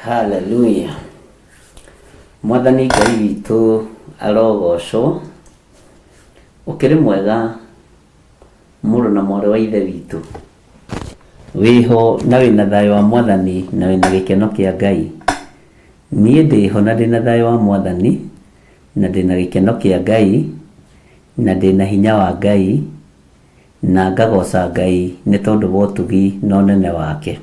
Haleluya. Mwathani Ngai witũ arogocwo. Ũkĩrĩ mwega mũrũ na mwarĩ wa ithe witũ. Wĩho na wĩna thayũ wa Mwathani na wĩna gĩkeno kĩa Ngai. Niĩ ndĩho na ndĩna thayũ wa Mwathani na ndĩna gĩkeno kĩa Ngai na ndĩna hinya wa Ngai na ngagoca Ngai nĩ tondũ wa ũtugi na ũnene wake.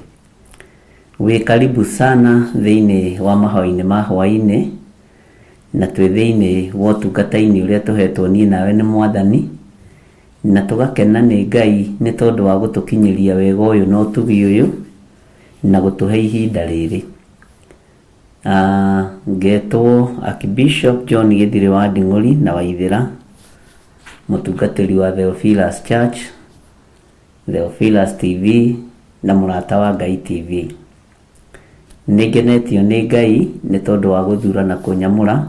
Wĩ karibu sana thĩinĩ wa mahoya-inĩ ma hwaĩ-inĩ, na twĩ thĩinĩ wa ũtungata-inĩ ũrĩa tũhetwo niĩ nawe nĩ Mwathani, na tũgakena nĩ Ngai nĩ tondũ wa gũtũkinyĩria wega ũyũ na ũtugi ũyũ, na gũtũhe ihinda rĩrĩ. Ngetwo Archbishop John Gĩthirĩ wa Nding'ũri na Waithĩra, mũtungatĩri wa Theophilus Church, Theophilus TV na Mũrata wa Ngai TV. Nĩ ngenetio nĩ Ngai nĩ tondũ wa gũthura na kũnyamũra,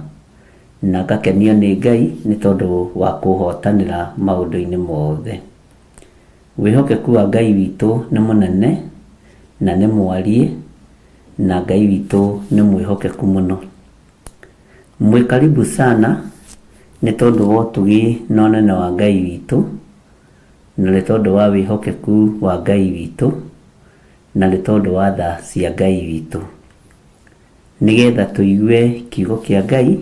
na ngakenio nĩ Ngai nĩ tondũ wa kũhotanĩra maũndũ-inĩ mothe. Wĩhokeku wa Ngai witũ nĩ mũnene na nĩ mwariĩ, na Ngai witũ nĩ mwĩhokeku mũno. Mwĩ karibu sana nĩ tondũ wa ũtugi na ũnene wa Ngai witũ, na nĩ tondũ wa wĩhokeku wa Ngai witũ, na nĩ tondũ wa tha cia Ngai witũ. Nĩgetha tũigue kiugo kĩa Ngai,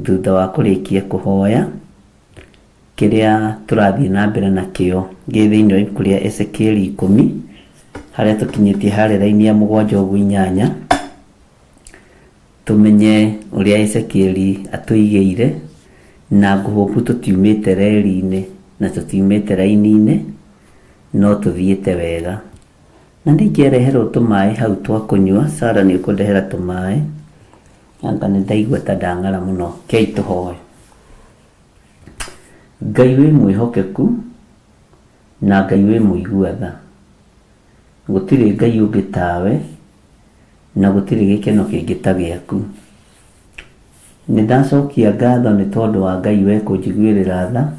thutha wa kũrĩkia kũhoya, kĩrĩa tũrathiĩ na mbere nakĩo gĩ thĩinĩ wa ibuku rĩa Ezekieli ikũmi, harĩa tũkinyĩtie harĩa raini ya mũgwanja ũguo inyanya, tũmenye ũrĩa Ezekieli atũigĩire, na ngũhũku tũtiumĩte reri-inĩ na tũtiumĩte raini-inĩ, no tũthiĩte wega. Na nĩ ingĩareherwo tũmaĩ hau twa kũnyua, Sarah nĩ ũkũndehera tũmaĩ, anga nĩ ndaigua ta ndang'ara mũno. Kei tũhoe. Ngai wĩ mwĩhokeku na Ngai wĩ mũigua tha. Gũtirĩ Ngai ũngĩ tawe na gũtirĩ gĩkeno kĩngĩ ta gĩaku. Nĩ ndacokia ngatho nĩ tondũ wa Ngai we kũnjiguĩrĩra tha,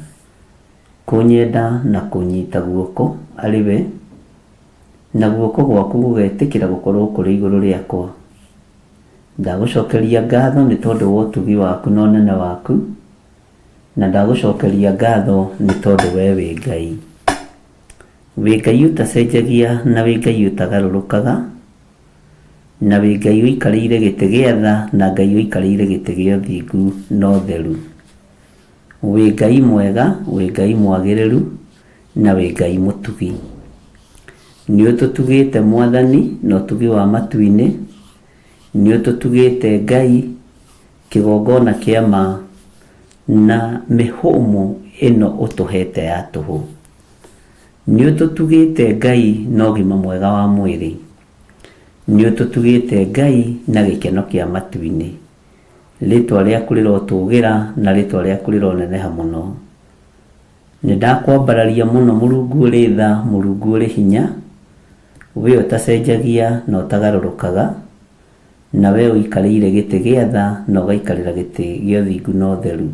kũnyenda na kũnyita guoko arĩ we, na guoko gwaku gũgetĩkĩra gũkorwo kũrĩ igũrũ rĩakwa. Ndagũcokeria ngatho nĩ tondũ wa ũtugi waku na ũnene waku, na ndagũcokeria ngatho nĩ tondũ we wĩ Ngai. Wĩ Ngai ũtacenjagia na wĩ Ngai ũtagarũrũkaga, na wĩ Ngai ũikarĩire gĩtĩ gĩa tha na Ngai ũikarĩire gĩtĩ gĩa ũthingu na ũtheru. Wĩ Ngai mwega, wĩ Ngai mwagĩrĩru, na wĩ Ngai mũtugi. Nĩ ũtũtugĩte Mwathani na ũtugi wa matu-inĩ, nĩ ũtũtugĩte Ngai kĩgongona kĩa ma na mĩhũmũ ĩno ũtũhete ya tũhũ. Nĩ ũtũtugĩte Ngai na ũgima mwega wa mwĩrĩ. Nĩ ũtũtugĩte Ngai na gĩkeno kĩa matu-inĩ. Rĩtwa rĩaku rĩrotũgĩra na rĩtwa rĩaku rĩroneneha mũno. Nĩ ndakwambararia mũno Mũrungu ũrĩ tha, Mũrungu ũrĩ hinya, we ũtacenjagia na ũtagarũrũkaga, na we ũikarĩire gĩtĩ gĩa tha na ũgaikarĩra gĩtĩ gĩa ũthingu na ũtheru.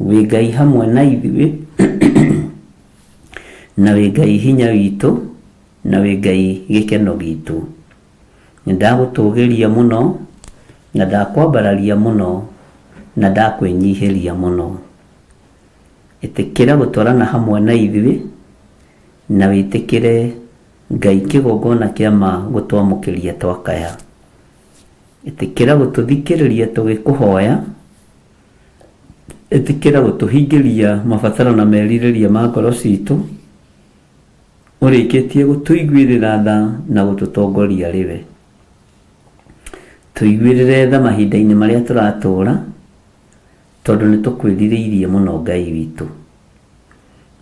Wĩ Ngai hamwe na ithuĩ, na wĩ Ngai hinya witũ, na wĩ Ngai gĩkeno gitũ. Nĩ ndagũtũgĩria mũno, na ndakwambararia mũno, na ndakwĩnyihĩria mũno. Ĩtĩkĩra gũtwarana hamwe na ithuĩ, na wĩtĩkĩre Ngai kĩgongona kĩa ma gũtwamũkĩria twakaya. Ĩtĩkĩra gũtũthikĩrĩria tũgĩkũhoya, ĩtĩkĩra gũtũhingĩria mabataro na merirĩria ma ngoro citũ, ũrĩkĩtie gũtũiguĩrĩra tha na gũtũtongoria arĩ we. Tũiguĩrĩre tha mahinda-inĩ marĩa tũratũũra, tondũ nĩ tũkwĩrirĩirie mũno Ngai witũ.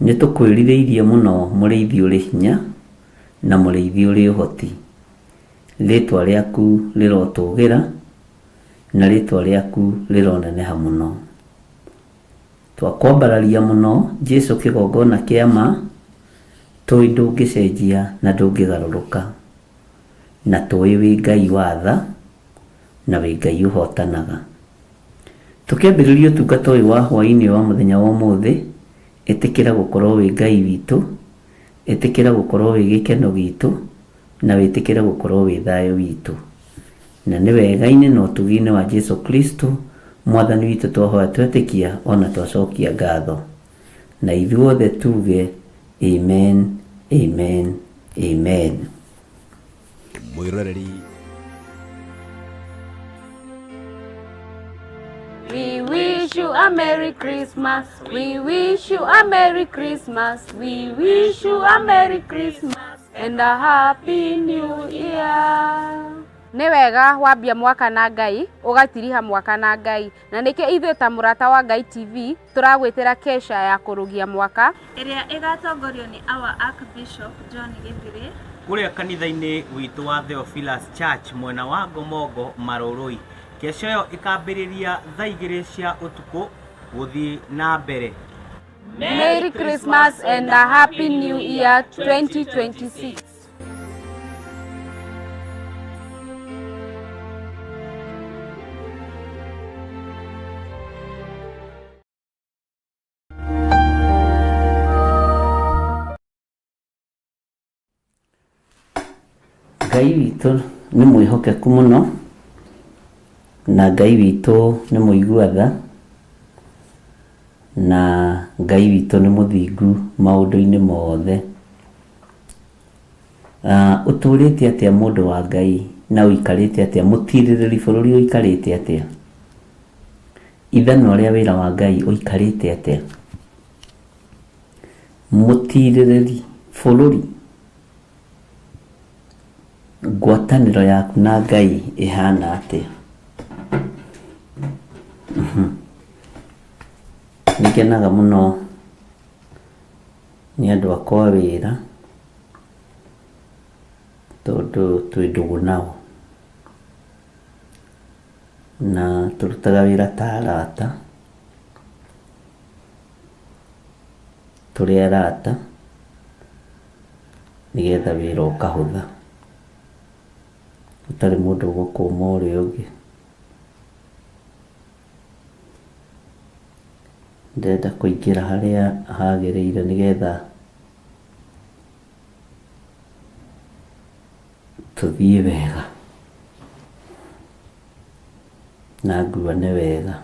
Nĩ tũkwĩrirĩirie mũno mũrĩithi ũrĩ hinya na mũrĩithi ũrĩ ũhoti. Rĩtwa rĩaku rĩrotũgĩra na rĩtwa rĩaku rĩroneneha mũno. Twakwambararia mũno Jesu kĩgongona kĩa ma, tũĩ ndũngĩcenjia na ndũngĩgarũrũka. Na tũĩ wĩ Ngai wa tha na wĩ Ngai ũhotanaga. Tũkĩambĩrĩria ũtungata ũyũ wa hwaĩ-inĩ wa mũthenya wa ũmũthĩ, ĩtĩkĩra gũkorwo wĩ Ngai witũ, ĩtĩkĩra gũkorwo wĩ gĩkeno gitũ, na wĩtĩkĩre gũkorwo wĩ thayũ witũ. Na nĩ wega-inĩ na ũtugi-inĩ wa Jesu Kristo Mwathani witũ twahoya twetĩkia ona twacokia ngatho. Na ithuothe tuge amen, amen, amen. Mwĩroreri We wish you a Merry Christmas. We wish you a Merry Christmas. We wish you a Merry Christmas and a Happy New Year. Nĩ wega wambia mwaka na Ngai ũgatiriha mwaka na Ngai na nĩkĩo ithuĩ ta Mũrata wa Ngai TV tũragwĩtĩra kesha ya kũrũgia mwaka ĩrĩa ĩgatongorio nĩ Our Archbishop John Gĩthirĩ. Kũrĩa kanitha-inĩ witũ wa Theophilus Church mwena wa Ngomongo Marũrũi. Kesha ĩyo ĩkambĩrĩria thaa igĩrĩ cia ũtukũ gũthiĩ na mbere. Merry Christmas and a Happy New Year 2026. Ngai witũ nĩ mwĩhokeku mũno na Ngai witũ nĩ mũigua tha na Ngai witũ nĩ mũthingu maũndũ-inĩ mothe. Ũtũrĩte atĩa mũndũ wa Ngai na ũikarĩte atĩa mũtirĩrĩri bũrũri ũikarĩte atĩa? Ithanwa rĩa wĩra wa Ngai ũikarĩte atĩa? Mũtirĩrĩri bũrũri ngwatanĩro yaku na Ngai ĩhana atĩa? Nĩ ngenaga mũno nĩ andũ akwa a wĩra tondũ twĩ ndũgũ nao na tũrutaga wĩra ta arata, tũrĩ arata nĩgetha wĩra ũkahũtha gũtarĩ mũndũ ũgũkũma ũrĩa ũngĩ. Ndĩrenda kũingĩra harĩa hagĩrĩire nĩgetha tũthiĩ wega na nguane wega.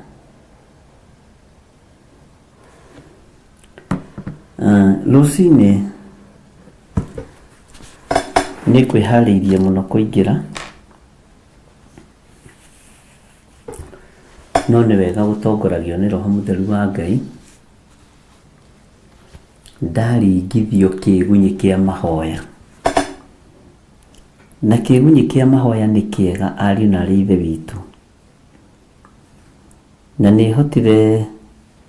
Rũcinĩ nĩ ngwĩharĩirie mũno kũingĩra, no nĩ wega gũtongoragio nĩ Roho Mũtheru wa Ngai. Ndaringithio kĩgunyĩ kĩa mahoya, na kĩgunyĩ kĩa mahoya nĩ kĩega ariũ na aarĩ a Ithe witũ. Na nĩ hotire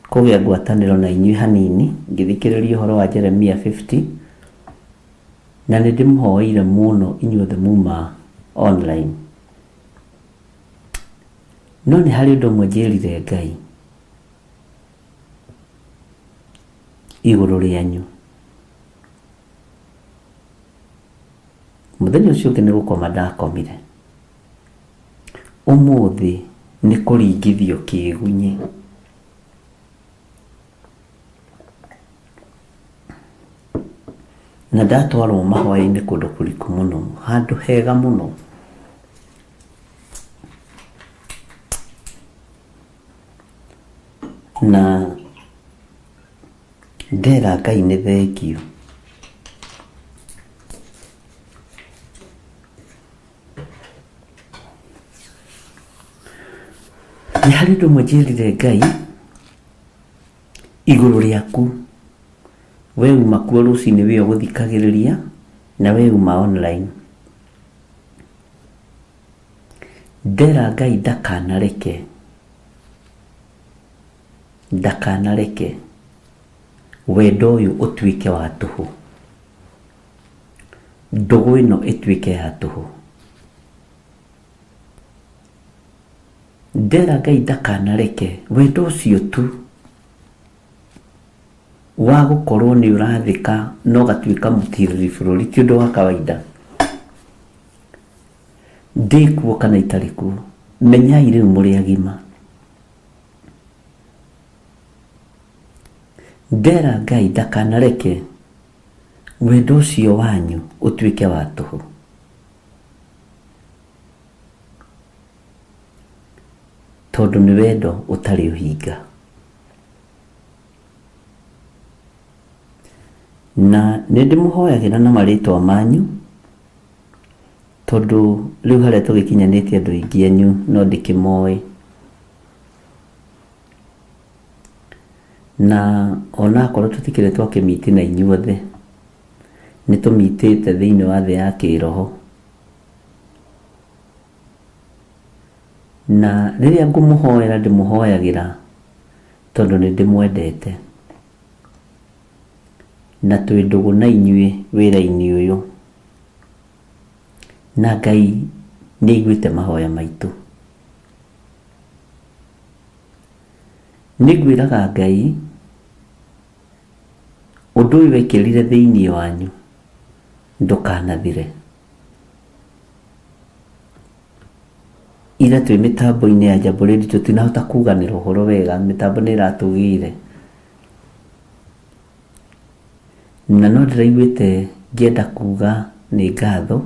kũgĩa ngwatanĩro na inyuĩ hanini ngĩthikĩrĩria ũhoro wa Jeremia 50 na nĩ ndĩmũhoeire mũno inyuothe muma online. No nĩ harĩ ũndũ ũmwe njĩrire Ngai igũrũ rĩanyu. Mũthenya ũcio ũngĩ nĩ gũkoma ndakomire. Ũmũthĩ nĩ kũringithio kĩgunyĩ. Na ndatwarwo mahoya-inĩ kũndũ kũriku mũno, handũ hega mũno. Na ndera Ngai nĩ thengiũ. Nĩ harĩ ũndũ ũmwe njĩrire Ngai igũrũ rĩaku, we uma kuo rũcinĩ wĩ ũgũthikagĩrĩria na we uma online. Ndera Ngai ndakanareke, ndakanareke wendo ũyũ ũtuĩke wa tũhũ. Ndũgũ ĩno ĩtuĩke ya tũhũ. Ndera Ngai ndakanareke wendo ũcio tu wa gũkorwo nĩ ũrathĩka na ũgatuĩka mũtirĩrĩri bũrũri ti ũndũ wa kawaida. Ndĩ kuo kana itarĩ kuo, menyai rĩu mũrĩ agima. Ndera Ngai ndakanareke wendo ũcio wanyu ũtuĩke wa tũhũ. Tondũ nĩ wendo ũtarĩ ũhinga. Na nĩ ndĩmũhoyagĩra na marĩtwa manyu, tondũ rĩu harĩa tũgĩkinyanĩtie andũ aingĩ anyu no ndĩkĩmoĩ. Na onakorwo tũtikĩrĩ twakĩmiti na inyuothe, nĩ tũmitĩte thĩinĩ wa thĩ ya kĩroho. Na rĩrĩa ngũmũhoera ndĩmũhoyagĩra tondũ nĩ ndĩmwendete. Na twĩ ndũgũ na inyuĩ wĩra-inĩ ũyũ. Na Ngai nĩ aiguĩte mahoya maitũ. Nĩ ngwĩraga Ngai ũndũ ũyũ wekĩrire thĩinĩ wanyu ndũkanathire. Ira twĩ mĩtambo-inĩ ya Jambo Radio tũtinahota kuganĩra ũhoro wega, mĩtambo nĩ ĩratũgĩire. Na no ndĩraiguĩte ngĩenda kuga nĩ ngatho,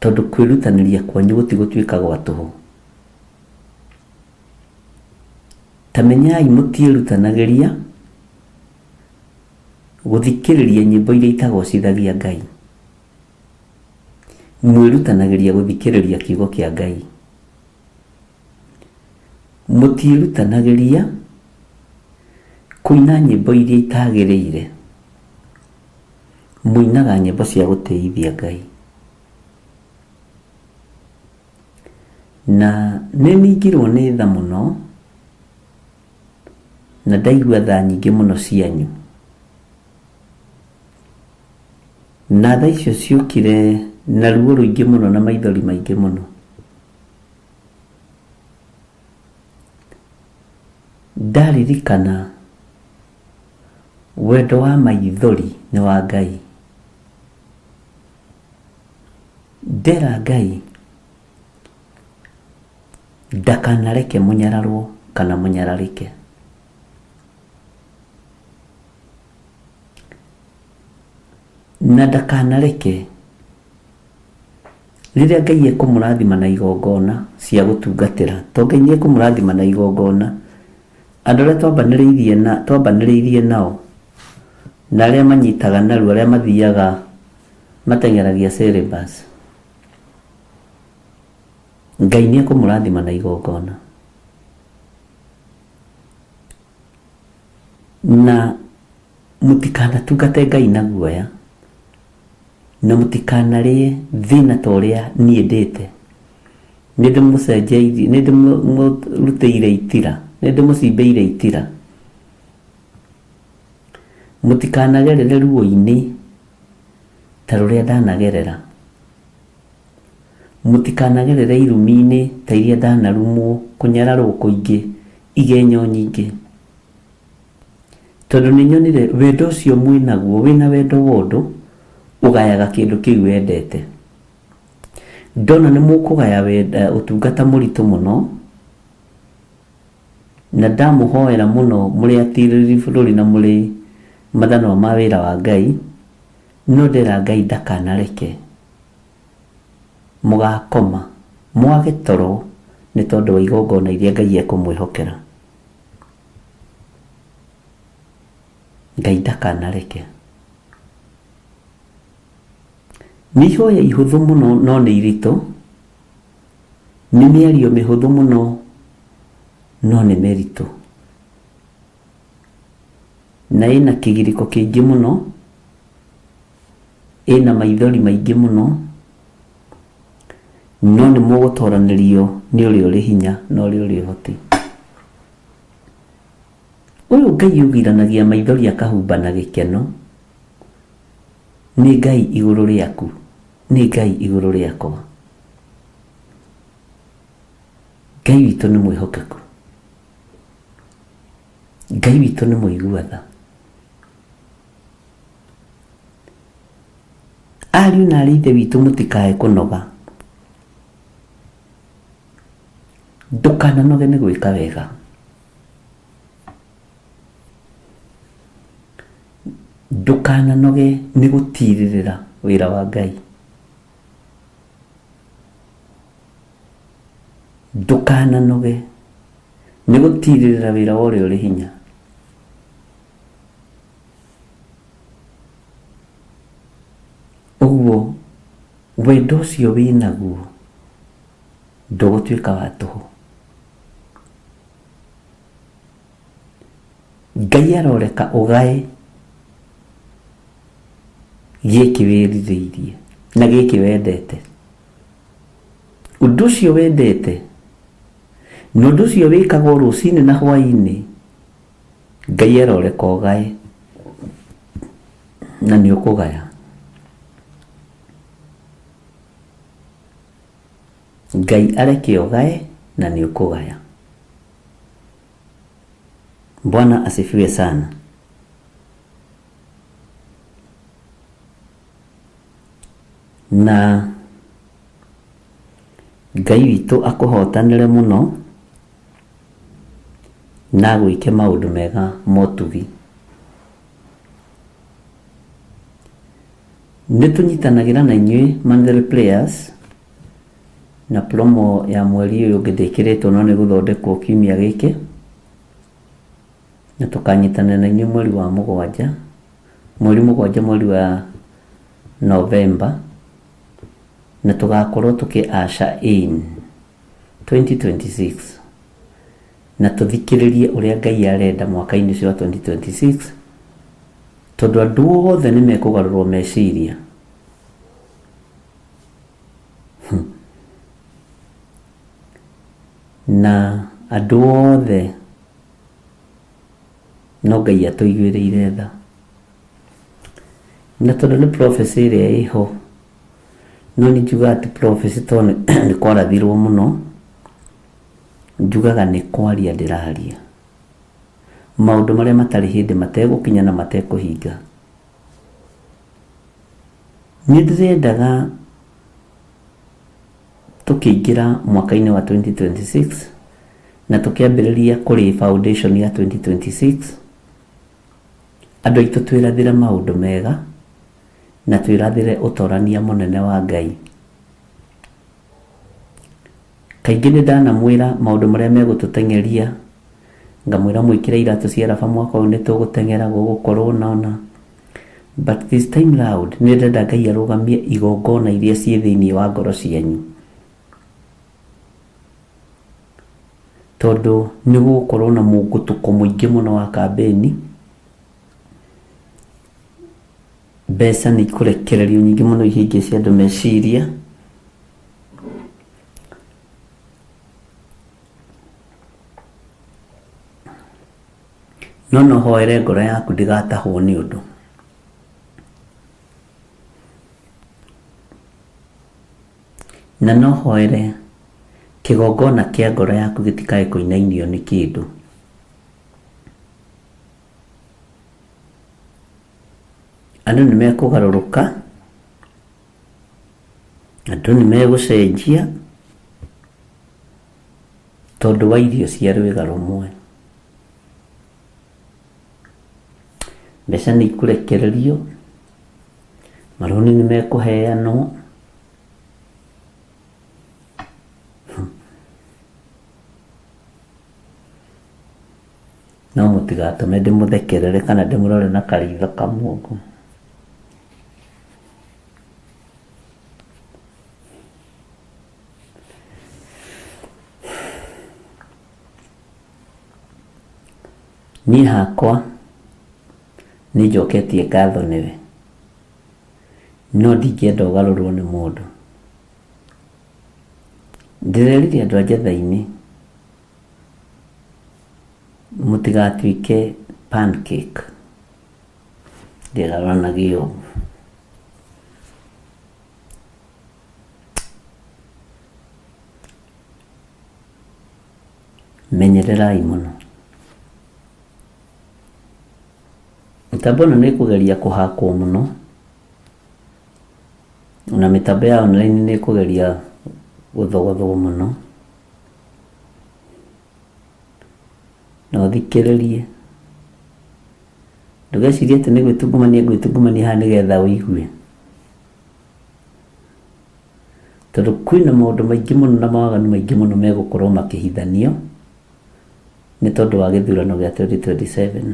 tondũ kwĩrutanĩria kwanyu gũtigũtuĩka gwa tũhũ. Ta menyai mũtiĩrutanagĩria gũthikĩrĩria nyĩmbo iria itagocithagia Ngai. Mwĩrutanagĩria gũthikĩrĩria kiugo kĩa Ngai. Mũtiĩrutanagĩria kũina nyĩmbo iria itagĩrĩire. Mũinaga nyĩmbo cia gũtĩithia Ngai. Na nĩ ningirwo nĩ tha mũno, na ndaigua tha nyingĩ mũno cianyu. Na tha icio ciokire na ruo rũingĩ mũno na maithori maingĩ mũno. Ndaririkana wendo wa maithori nĩ wa Ngai. Ndera Ngai ndakanareke mũnyararwo kana mũnyararĩke. Na ndakanareke rĩrĩa Ngai ekũmũrathima na igongona cia gũtungatĩra, to Ngai nĩ ekũmũrathima na igongona, andũ arĩa twambanĩrĩirie na twambanĩrĩirie nao, na arĩa manyitaga narua, arĩa mathiaga mateng'eragia syllabus, Ngai nĩ ekũmũrathima na igongona. Na mũtikanatungate Ngai na guoya, na mũtikanarĩe thĩna ta ũrĩa niĩ ndĩte. Nĩ ndĩmũcenjeirie, nĩ ndĩmũrutĩire itira, nĩ ndĩmũcimbĩire itira. Mũtikanagerere ruo-inĩ ta rũrĩa ndanagerera. Mũtikanagerere irumi-inĩ ta iria ndanarumwo, kũnyararwo kũingĩ, igenyo nyingĩ. Tondũ nĩ nyonire wendo ũcio mwĩnaguo, wĩna wendo wa ũndũ, ũgayaga kĩndũ kĩu wendete. Ndona nĩ mũkũgaya ũtungata mũritũ mũno, na ndamũhoera mũno mũrĩ atirĩrĩri bũrũri na mũrĩ mathanwa ma wĩra wa Ngai, no ndera Ngai ndakanareke mũgakoma mwage toro nĩ tondũ wa igongona iria Ngai ekũmwĩhokera. Ngai ndakanareke. Nĩ ihoya ihũthũ mũno no nĩ iritũ, nĩ mĩario mĩhũthũ mũno no nĩ mĩritũ. Na ĩna kĩgirĩko kĩingĩ mũno, ĩna maithori maingĩ mũno, no nĩ mũgũtoranĩrio nĩ ũrĩa ũrĩ hinya na ũrĩa ũrĩ ũhoti. Ũyũ Ngai ũgiranagia maithori akahumba na gĩkeno, nĩ Ngai igũrũ rĩaku, nĩ Ngai igũrũ rĩakwa. Ngai witũ nĩ mwĩhokeku. Ngai witũ nĩ mũigua tha. Ariũ na arĩ ithe witũ mũtikae kũnoga. Ndũkananoge nĩ gwĩka wega. Ndũkananoge nĩ gũtirĩrĩra wĩra wa Ngai. Ndũkananoge nĩ gũtirĩrĩra wĩra wa ũrĩa ũrĩ hinya. Ũguo wendo ũcio wĩnaguo ndũgũtuĩka wa tũhũ. Ngai aroreka ũgae gĩkĩ wĩrirĩirie na gĩkĩ wendete. Ũndũ ũcio wendete na ũndũ ũcio wĩkagwo rũcinĩ na hwaĩ-inĩ, Ngai aroreka ũgae na nĩ ũkũgaya. Ngai areke ũgae na nĩ ũkũgaya. Bwana asifiwe sana. Na Ngai witũ akũhotanĩre mũno na agwĩke maũndũ mega motugi. Nĩ tũnyitanagĩra na inyuĩ monthly players na promo ya mweri ũyũ ũngĩ ndĩkĩrĩtwo no nĩ gũthondekwo kiumia gĩkĩ, na tũkanyitanĩra na inyuĩ mweri wa mũgwanja, mweri mũgwanja mweri wa November, na tũgakorwo tũkĩ usher in 2026 na tũthikĩrĩrie ũrĩa Ngai arenda mwaka-inĩ ũcio wa 2026, tondũ andũ othe nĩ mekũgarũrwo meciria. Na andũ othe no Ngai atũiguĩrĩire tha. Na tondũ nĩ prophecy ĩrĩa ĩho, no nĩ njugaga atĩ prophecy tondũ nĩ kwarathirwo mũno, njugaga nĩ kwaria ndĩraria. Maũndũ marĩa matarĩ hĩndĩ mategũkinya na matekũhinga. Nĩ ndĩrendaga tũkĩingĩra mwaka-inĩ wa 2026 na tũkĩambĩrĩria kũrĩ foundation ya 2026, andũ aitũ twĩrathĩre maũndũ mega na twĩrathĩre ũtorania mũnene wa Ngai. Kaingĩ nĩ ndanamwĩra maũndũ marĩa megũtũteng'eria, ngamwĩra mwĩkĩre iratũ cia raba mwaka ũyũ nĩ tũgũteng'era gũgũkorwo na ũna. But this time round nĩ ndĩrenda Ngai arũgamie igongona iria ciĩ thĩinĩ wa ngoro cianyu, tondũ nĩ gũgũkorwo na mũngũtũko mũingĩ mũno wa kambĩni. Mbeca nĩ ikũrekererio nyingĩ mũno ihĩngĩce andũ meciria. No no hoere ngoro yaku ndĩgatahwo nĩ ũndũ. Na no hoere kĩgongona kĩa ngoro yaku gĩtikae kũinainio nĩ kĩndũ. Andũ nĩ mekũgarũrũka, andũ nĩ megũcenjia tondũ wa irio cia rwĩga rũmwe. Mbeca nĩ ikũrekererio, marũni nĩ mekũheanwo. No mũtigatũme ndĩmũthekerere kana ndĩmũrore na karitho kamwe ũguo. Niĩ hakwa nĩ njoketie ngatho nĩwe, no ndingĩenda ũgarũrwo nĩ mũndũ. Ndĩrerire andũ a Njetha-inĩ mũtigatuĩke pancake ndĩgarũranagia ũguo. Menyererai mũno. Mĩtambo ĩno nĩ ĩkũgeria kũhakwo mũno, ona mĩtambo ya online nĩ ĩkũgeria gũthogothwo mũno. Na ũthikĩrĩrie, ndũgecirie atĩ nĩ gwĩtungumania ngwĩtungumania haha nĩgetha ũigue. Tondũ kwĩna maũndũ maingĩ mũno na mawaganu maingĩ mũno megũkorwo makĩhithanio nĩ tondũ wa gĩthurano gĩa 2027.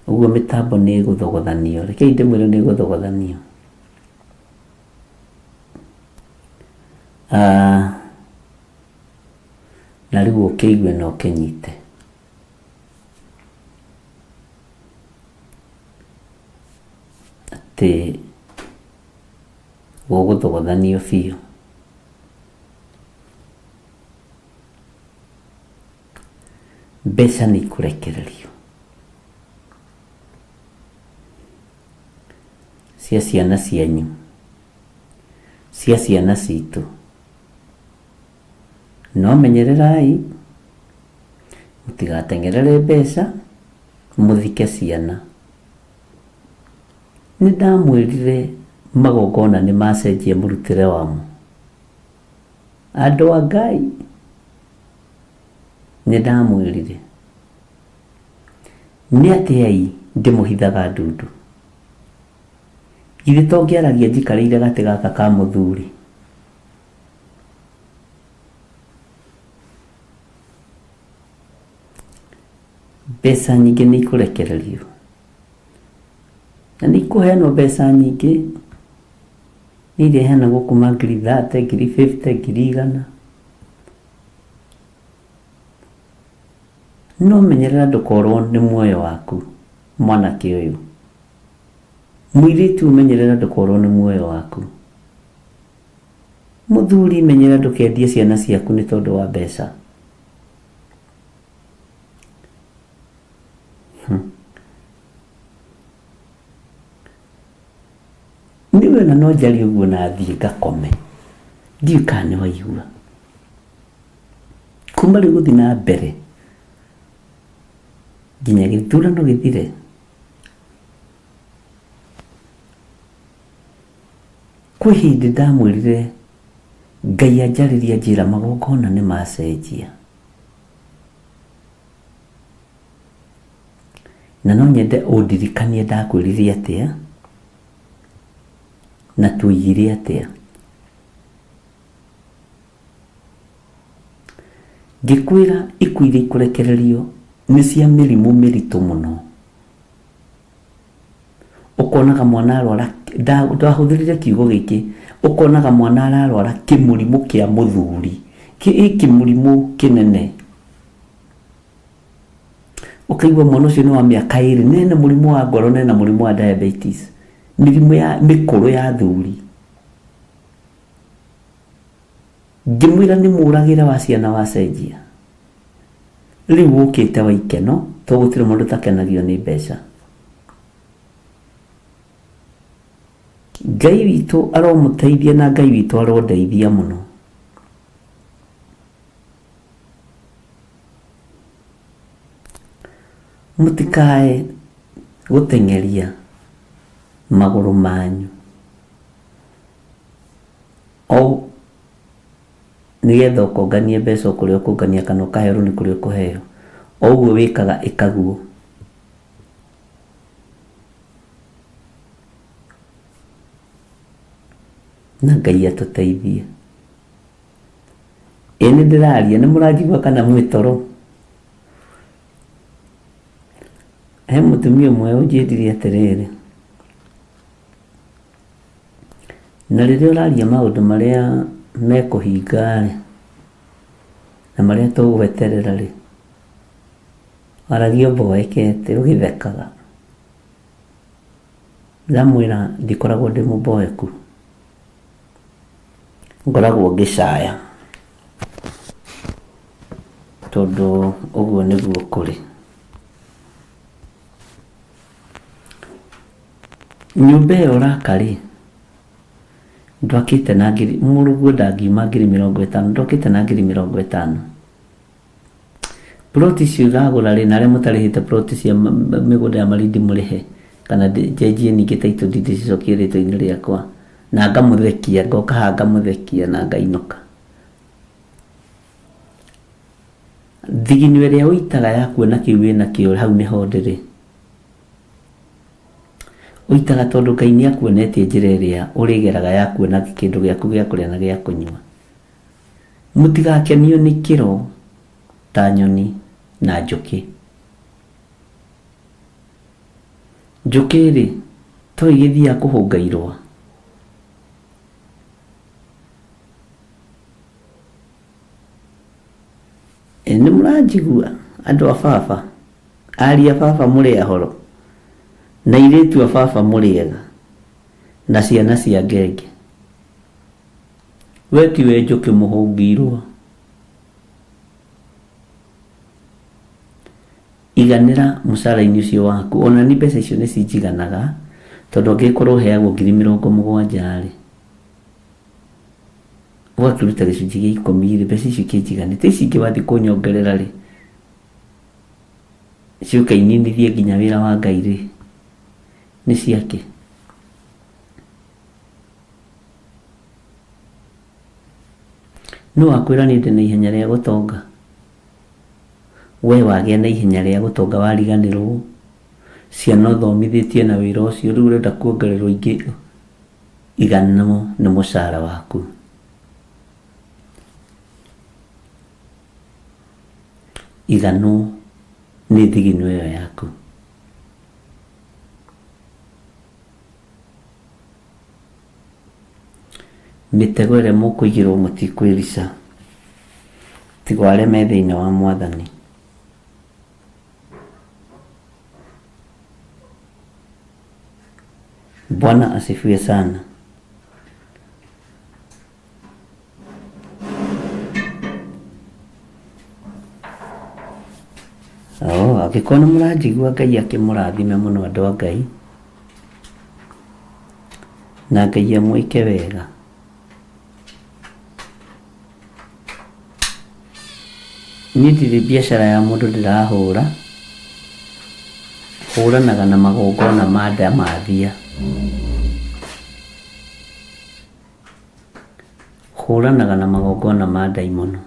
Ũguo mĩtambo nĩ ĩgũthogothanio. Rekei ndĩmwĩre nĩ ĩgũthogothanio. Na rĩu ũkĩigue na ũkĩnyite. Atĩ gũgũthogothanio biũ. Mbeca nĩ ikũrekererio cia ciana cianyu, cia ciana citũ. No menyererai mũtigateng'erere mbeca mũthike ciana. Nĩ ndamwĩrire magongona nĩ macenjia mũrutĩre wamo. Andũ a Ngai, nĩ ndamwĩrire. Nĩ atĩai ndĩmũhithaga ndundu? Githĩ to ngĩaragia njikarĩire gatĩ gaka ka mũthuri? Mbeca nyingĩ nĩ ikũrekererio. Na nĩ ikũheanwo mbeca nyingĩ. Nĩ iria iheanagwo kuma ngiri 30, ngiri 50, 100,000. No menyerera ndũkorwo nĩ muoyo waku mwanake ũyũ. Mũirĩtu menyerera ndũkorwo nĩ muoyo waku. Mũthuri menyerera ndũkendie ciana ciaku nĩ tondũ wa mbeca. Niĩ ona no njarie ũguo na thiĩ ngakome. Ndiũĩ kana nĩ waigua. Kuma rĩu gũthiĩ na mbere nginya gĩthurano gĩthire, kwĩ hĩndĩ ndamwĩrire Ngai anjarĩria anjĩra magongona nĩ macenjia. Na no nyende ũndirikanie ndakwĩrire atĩa na tuoigire atĩa. Ngĩkwĩra ikuũ iria ikũrekererio nĩ cia mĩrimũ mĩritũ mũno. Ũkonaga mwana arwara, ndahũthĩrire kiugo gĩkĩ, ũkonaga mwana ararwara kĩmũrimũ kĩa mũthuri, ĩ kĩmũrimũ kĩnene. Ũkaigua mwana ũcio nĩ wa mĩaka ĩrĩ na ena mũrimũ wa ngoro na ena mũrimũ wa diabetes, mĩrimũ ya mĩkũrũ ya athuri. Ngĩmwĩra nĩ mũragĩre wa ciana wacenjia. Rĩu ũkĩte wa ikeno to gũtirĩ mũndũ ũtakenagio nĩ mbeca. Ngai witũ aromũteithia na Ngai witũ arondeithia mũno. Mũtikae gũteng'eria magũrũ manyu o nĩgetha ũkonganie mbeca o kũrĩa ũkũngania kana ũkaheo rũni kũrĩa ũkũheo. O ũguo wĩkaga ĩkaguo. Na Ngai atũteithie. Ĩĩ nĩ ndĩraria, nĩ mũranjigua kana mwĩ toro? He mũtumia ũmwe ũnjĩrire atĩrĩrĩ, na rĩrĩa ũraria maũndũ marĩa mekũhinga rĩ, na marĩa tũgweterera rĩ, waragia ũmboekete ũgĩthekaga. Ndamwĩra ndikoragwo ndĩ mũmboeku. Ngoragwo ngĩcaya tondũ ũguo nĩguo kũrĩ. Nyũmba ĩyo ũraka rĩ, ndwakĩte na ngiri, mũrũguo ndangiuma 50,000, ndwakĩte na 50,000. Plot icio ũragũra rĩ, na arĩa mũtarĩhĩte plot cia mĩgũnda ya Malindi mũrĩhe, kana njenjie ningĩ title deed cicokie rĩtwa-inĩ rĩakwa, na ngamũthekia, ngoka haha ngamũthekia na ngainũka. Thigino ĩrĩa ũitaga ya kuona kĩu wĩnakĩo hau nĩho ndĩrĩ. Ũitaga tondũ Ngai nĩ akuonetie njĩra ĩrĩa ũrĩgeraga ya kuona kĩndũ gĩaku gĩa kũrĩa na gĩa kũnyua. Mũtigakenio nĩ kĩro ta nyoni na njũkĩ. Njũkĩ rĩ, to igĩthiaga kũhũnga irũa? Ĩ nĩ mũranjigua andũ a baba? Ariũ a baba mũrĩ ahoro? Na airĩtu a baba mũrĩ ega? Na ciana cia ngenge? We tiwe njũkĩ mũhũngi irũa? Iganĩra mũcara-inĩ ũcio waku. Ona niĩ mbeca icio nĩ cinjiganaga, tondũ angĩgĩkorwo ũheagwo 70,000 rĩ, ũgakĩruta gĩcunjĩ gĩa ikũmi rĩ, mbeca icio ikĩnjiganĩte. Ici ingĩ wathiĩ kũnyongerera rĩ, ciũke ininithie nginya wĩra wa Ngai rĩ, nĩ ciakĩ? Nũ wakwĩra niĩ ndĩ na ihenya rĩa gũtonga? We wagĩa na ihenya rĩa gũtonga wariganĩrwo, ciana ũthomithĩtie na wĩra ũcio, rĩu ũrenda kuongererwo ingĩ iganwo nĩ mũcara waku. Iganwo nĩ thigino ĩyo yaku. Mĩtego ĩrĩa mũkũigĩrwo mũtikwĩrica, tiga o arĩa me thĩinĩ wa Mwathani. Bwana asifiwe sana. Oh, angĩkorwo nĩ mũranjigua Ngai akĩmũrathime mũno andũ a Ngai na Ngai amwĩke wega. Niĩ ndirĩ biacara ya mũndũ ndĩrahũra, hũranaga na magongona ma ndamathia. Hũranaga na magongona ma ndaimono.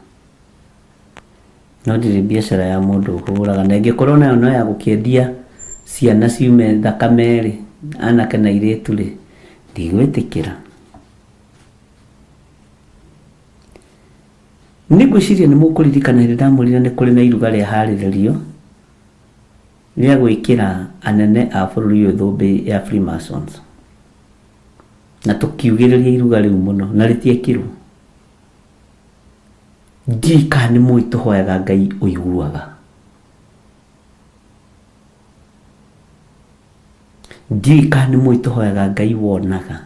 No ndirĩ biacara ya mũndũ hũraga, na ĩngĩkorwo nayo no ya gũkĩendia ciana ciume thakame-rĩ, anake na airĩtu-rĩ, ndigwĩtĩkĩra. Nĩ ngwĩciria nĩ mũkũririkana hĩndĩ ndamwĩrire nĩ kũrĩ na iruga rĩaharĩrĩrio rĩa gwĩkĩra anene a bũrũri ũyũ thũmbĩ ya Freemasons. Na tũkiugĩrĩria iruga rĩu mũno na rĩtiekirwo. Ndiũĩ kana nĩ mũĩ tũhoyaga Ngai ũiguaga. Ndiũĩ kana nĩ mũĩ tũhoyaga Ngai wonaga.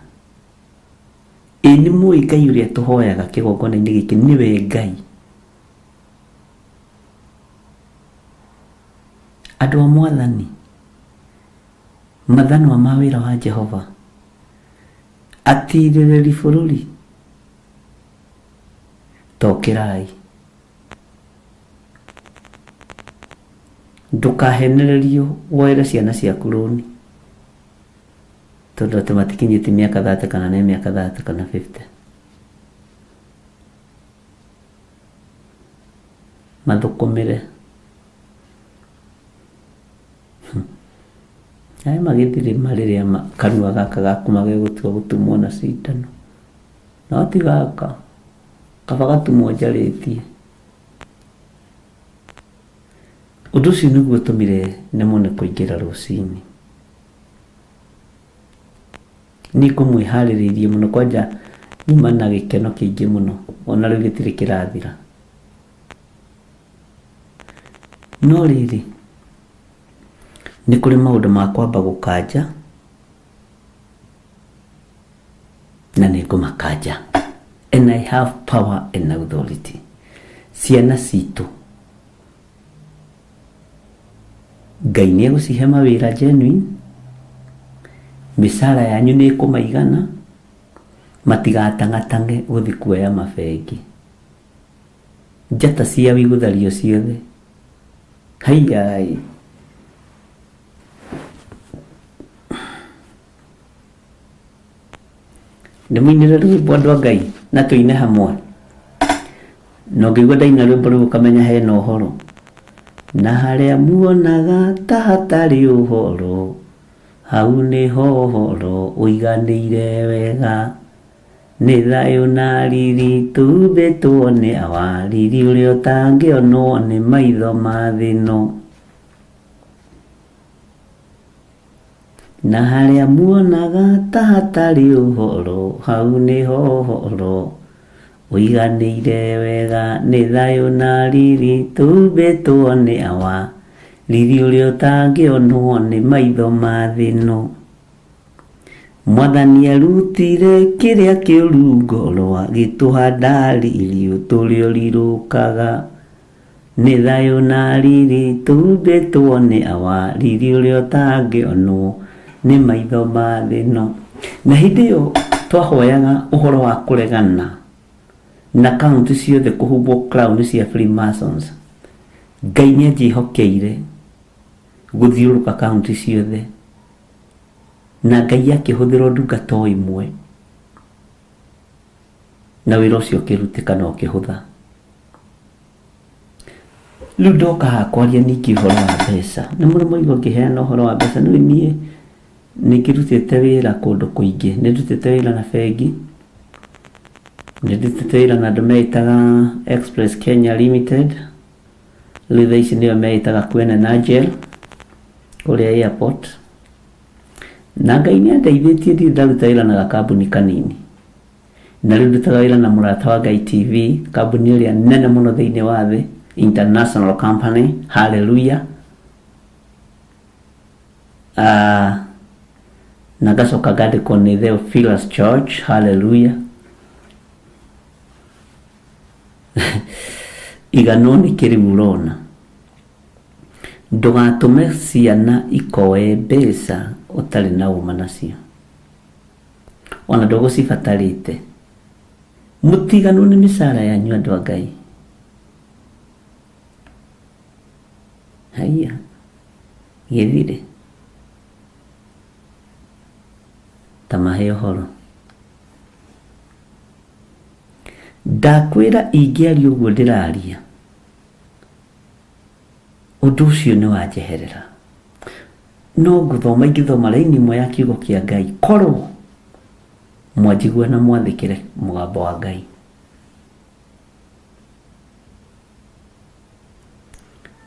Ĩ nĩ mũĩ Ngai ũrĩa tũhoyaga kĩgongona-inĩ gĩkĩ nĩwe Ngai. Andũ a Mwathani, mathanwa ma wĩra wa Jehova, atirĩrĩri bũrũri, tokĩrai. Ndũkahenererio woere ciana ciaku rũni tondũ atĩ matikinyĩtie mĩaka 30 kana nĩ mĩaka 30 kana 50. Mathũkũmĩre. Aya magĩthire ma rĩrĩa kanua gaka gaku magegũtua gũtumwo na cindano. No ti gaka, kaba gatumwo njarĩtie. Ũndũ ũcio nĩguo ũtũmire nemwo nĩ kũingĩra rũcinĩ. Niĩ ngũmwĩharĩrĩirie mũno kwanja nyuma na gĩkeno kĩingĩ mũno ona rĩu gĩtirĩ kĩrathira. No rĩrĩ, nĩ kũrĩ maũndũ ma kwamba gũkanja na nĩ ngũmakanja. And I have power and authority. Ciana citũ Ngai nĩ egũcihe mawĩra genuine, mĩcara yanyu nĩ ĩkũmaigana, matigatang'atang'e gũthiĩ kuoya mabengi. Njata ciao igũthario ciothe. Haiyaĩ! Ndĩmũinĩre rwĩmbo andũ a Ngai na tũine hamwe. Na ũngĩigua ndaina rwĩmbo rũu ũkamenya hena ũhoro. Na harĩa muonaga ta hatarĩ ũhoro, Hau nĩho ũhoro ũiganĩire wega. Nĩ thayũ na riri tũhumbĩtwo nĩ Awa, riri ũrĩa ũtangĩonwo nĩ maitho ma thĩ ĩno. Na harĩa muonaga ta hatarĩ ũhoro, hau nĩho ũhoro ũiganĩire wega. Nĩ thayũ na riri tũhumbĩtwo nĩ Awa, riri ũrĩa ũtangĩonwo nĩ maitho ma thĩ ĩno. Mwathani arutire kĩrĩa kĩũru ngoro, agĩtũhanda riri ũtũrĩa ũrirũkaga. Nĩ thayũ na riri tũhumbĩtwo nĩ Awa, riri ũrĩa ũtangĩonwo nĩ maitho ma thĩ ĩno. Na hĩndĩ ĩyo twahoyaga ũhoro wa kũregana na kaunti ciothe kũhumbwo crown cia Freemasons, Ngai nĩ anjĩhokeire gũthiũrũrũka kaunti ciothe, na Ngai akĩhũthĩra ndungata o ĩmwe, na wĩra ũcio ũkĩrutĩka na ũkĩhũtha. Rĩu ndoka haha kwaria ningĩ ũhoro wa mbeca. Nĩ mũrĩ mwaigua ngĩheana ũhoro wa mbeca? Nĩũĩ niĩ nĩ ngĩrutĩte wĩra kũndũ kũingĩ. Nĩ ndutĩte wĩra na bengi, nĩ ndutĩte wĩra na andũ meĩtaga Express Kenya Limited, rĩu thaa ici nĩo meĩtaga Kwene Nigel, kũrĩa airport. Na Ngai nĩ andeithĩtie ndirĩ ndaruta wĩra na gakambuni kanini. Na rĩu ndutaga wĩra na Mũrata wa Ngai TV, kambuni ĩrĩa nene mũno thĩinĩ wa thĩ, international company, hallelujah. Na ngacoka ngandĩkwo nĩ Theophilus Church, hallelujah. Iganwo nĩ kĩ rĩu ũrona? Ndũgatũme ciana ikoe mbeca ũtarĩ na ũma nacio. Ona ndũgũcibatarĩte. Mũtiganwo nĩ mĩcara yanyu andũ a Ngai. Haiya, gĩthirĩ. Ta mahe ũhoro. Ndakwĩra ingĩaria ũguo ndĩraria, ũndũ ũcio nĩ wanjeherera. No ngũthoma ingĩthoma raini ĩmwe ya kiugo kĩa Ngai, korwo mwanjigua na mwathĩkĩre mũgambo wa Ngai.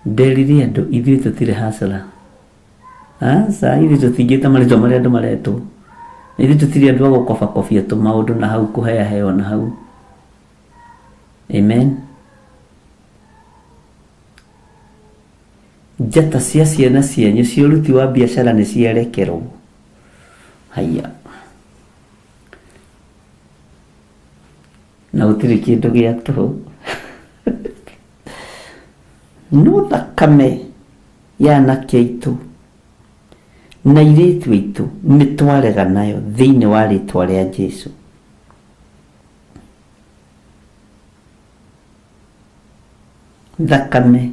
Nderire andũ ithuĩ tũtirĩ hasara. Aca, ithuĩ tũtingĩta marĩtwa marĩa andũ maretwo. Ithuĩ tũtirĩ andũ a gũkobakobia tũmaũndũ na hau kũheaheo na hau. Amen. Njata cia ciana cianyu cia ũruti wa biacara nĩ ciarekerwo. Haiya. Na gũtirĩ kĩndũ gĩa tũhũ. No thakame ya anake aitũ na airĩtu aitũ nĩ twarega nayo thĩinĩ wa rĩtwa rĩa Jesu. Thakame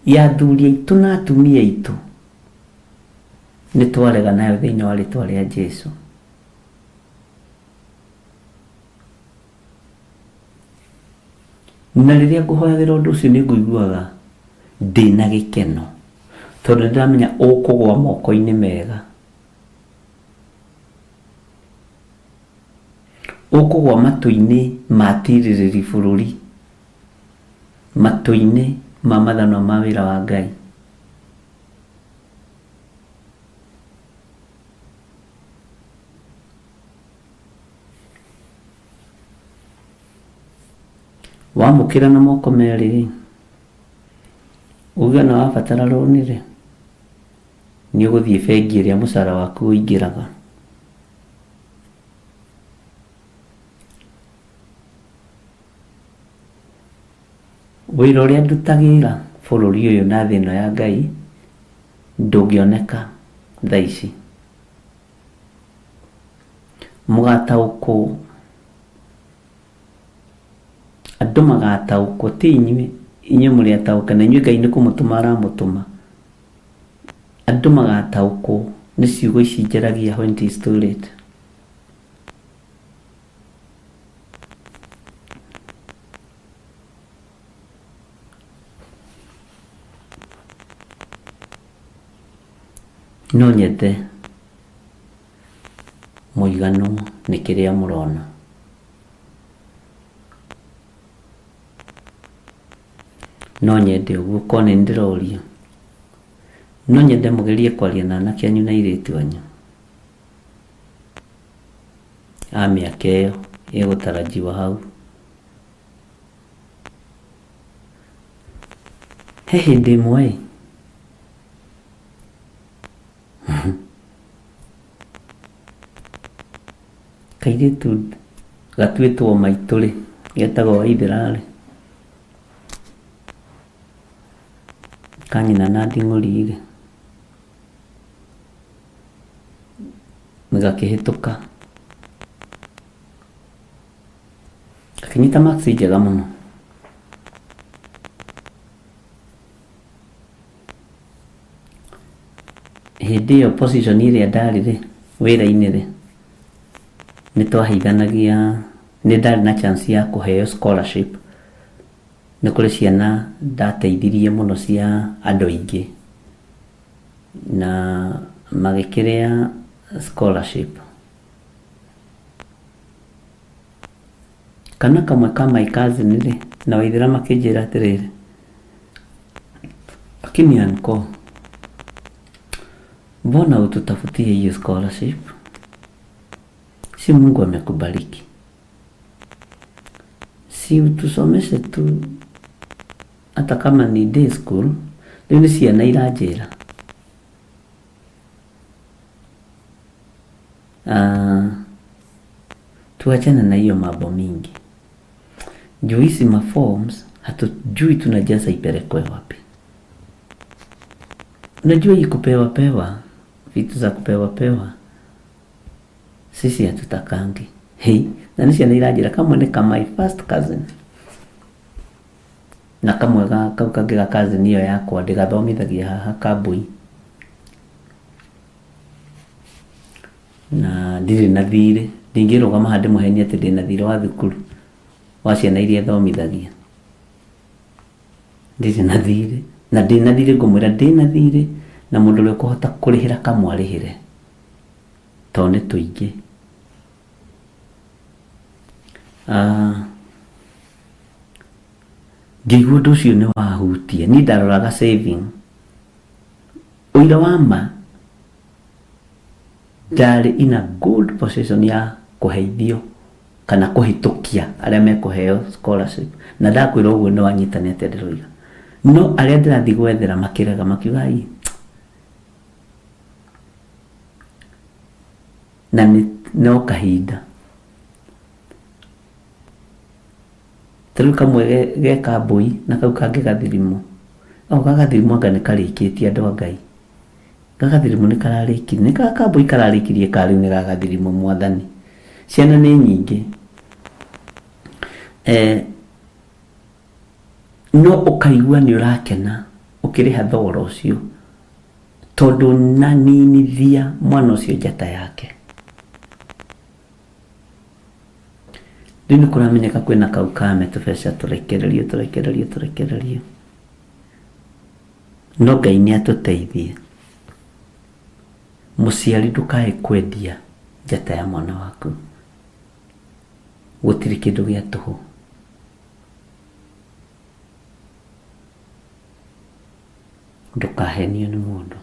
ya athuri aitũ na atumia aitũ nĩ twarega nayo thĩinĩ wa rĩtwa rĩa Jesu. Na rĩrĩa ngũhoyagĩra ũndũ ũcio nĩ ngũiguaga ndĩna gĩkeno tondũ nĩ ndĩramenya ũkũgwa moko-inĩ mega. Ũkũgwa matũ-inĩ ma atirĩrĩri bũrũri, matũ-inĩ ma mathanwa ma wĩra wa Ngai. Wamũkĩra na moko merĩ-rĩ, uge ona wabatara rũni-rĩ, nĩ ũgũthiĩ bengi ĩrĩa mũcara waku ũingĩraga. Wĩra ũrĩa ndutagĩra bũrũri ũyũ na thĩ ĩno ya Ngai ndũngĩoneka thaa ici. Mũgataũkwo, andũ magataũkwo, ti inyuĩ, inyuĩ mũrĩ ataũke na inyuĩ Ngai nĩ kũmũtũma aramũtũma. Andũ magataũkwo nĩ ciugo ici njaragia when it is too late. No nyende. Mũiganwo nĩ kĩrĩa mũrona. No nyende ũguo korwo nĩ ndĩrorio. No nyende mũgerie kwaria na anake anyu na airĩtu anyu a mĩaka ĩyo ĩgũtarajiwa hau. He hĩndĩ ĩmwe ĩ, kairĩtu gatuĩtwo maitũ rĩ, getagwo Waithĩra rĩ, ka nyina na nding'ũri rĩ, gakĩhĩtũka, gakĩnyita marks njega mũno. Hĩndĩ ĩyo position ĩrĩa ndarĩ rĩ, wĩra-inĩ rĩ, nĩ twaheithanagia, nĩ ndarĩ na chance ya kũheo scholarship. Nĩ kũrĩ ciana ndateithirie mũno cia andũ aingĩ na magĩkĩrĩa scholarship. Kana kamwe ka my cousin rĩ, na Waithĩra makĩnjĩra atĩrĩrĩ, lakini uncle, mbona ututafutie hiyo scholarship? Si Mungu amekubariki? Si utusomeshe tu hata kama ni day school. Rĩu nĩ ciana iranjĩra. Tuachane na hiyo mambo mingi. Juu hizi ma forms hatujui tunajaza ipelekwe wapi. Unajua hii kupewa pewa vitu za kupewa pewa sisi hatutakangi. Hey, na nĩ ciana iranjĩra kamwe nĩ ka my first cousin na kamwe ga kau kangĩ ga cousin ĩyo yakwa ndĩgathomithagia haha Kambui na ndirĩ na thirĩ, ndingĩrũgama haha ndĩmũhenie atĩ ndĩna thirĩ wa thukuru wa ciana iria thomithagia. Ndirĩ na thirĩ, na ndĩna thirĩ ngũmwĩra ndĩna thirĩ na mũndũ ũrĩa ũkũhota kũrĩhĩra kamwe arĩhĩre tondũ nĩ tũingĩ. Ngĩigua ũndũ ũcio nĩ wahutia, niĩ ndaroraga saving. Ũira wa ma ndarĩ in a good position ya kũheithio kana kũhĩtũkia arĩa mekũheo scholarship, na ndakwĩra ũguo nĩ wanyita nĩ atĩa ndĩroiga. No arĩa ndĩrathiĩ gwethera makĩrega makiuga ai, na nĩ no kahinda. Ta rĩu kamwe ge Kambui na kau kangĩ Gathirimu. O ga Gathirimu anga nĩ karĩkĩtie andũ a Ngai. Ga Gathirimu nĩ kararĩkirie. Nĩ ga Kambui kararĩkirie ka rĩu nĩ ga Gathirimu mwathani. Ciana nĩ nyingĩ. No ũkaigua nĩ ũrakena ũkĩrĩha thogora ũcio tondũ naninithia mwana ũcio njata yake. Rĩu nĩ kũramenyeka kwĩna kau kame tũbeca tũrekererio tũrekererio tũrekererio. No Ngai nĩ atũteithie. Mũciari ndũkae kwendia njata ya mwana waku. Gũtirĩ kĩndũ gĩa tũhũ. Ndũkahenio nĩ mũndũ.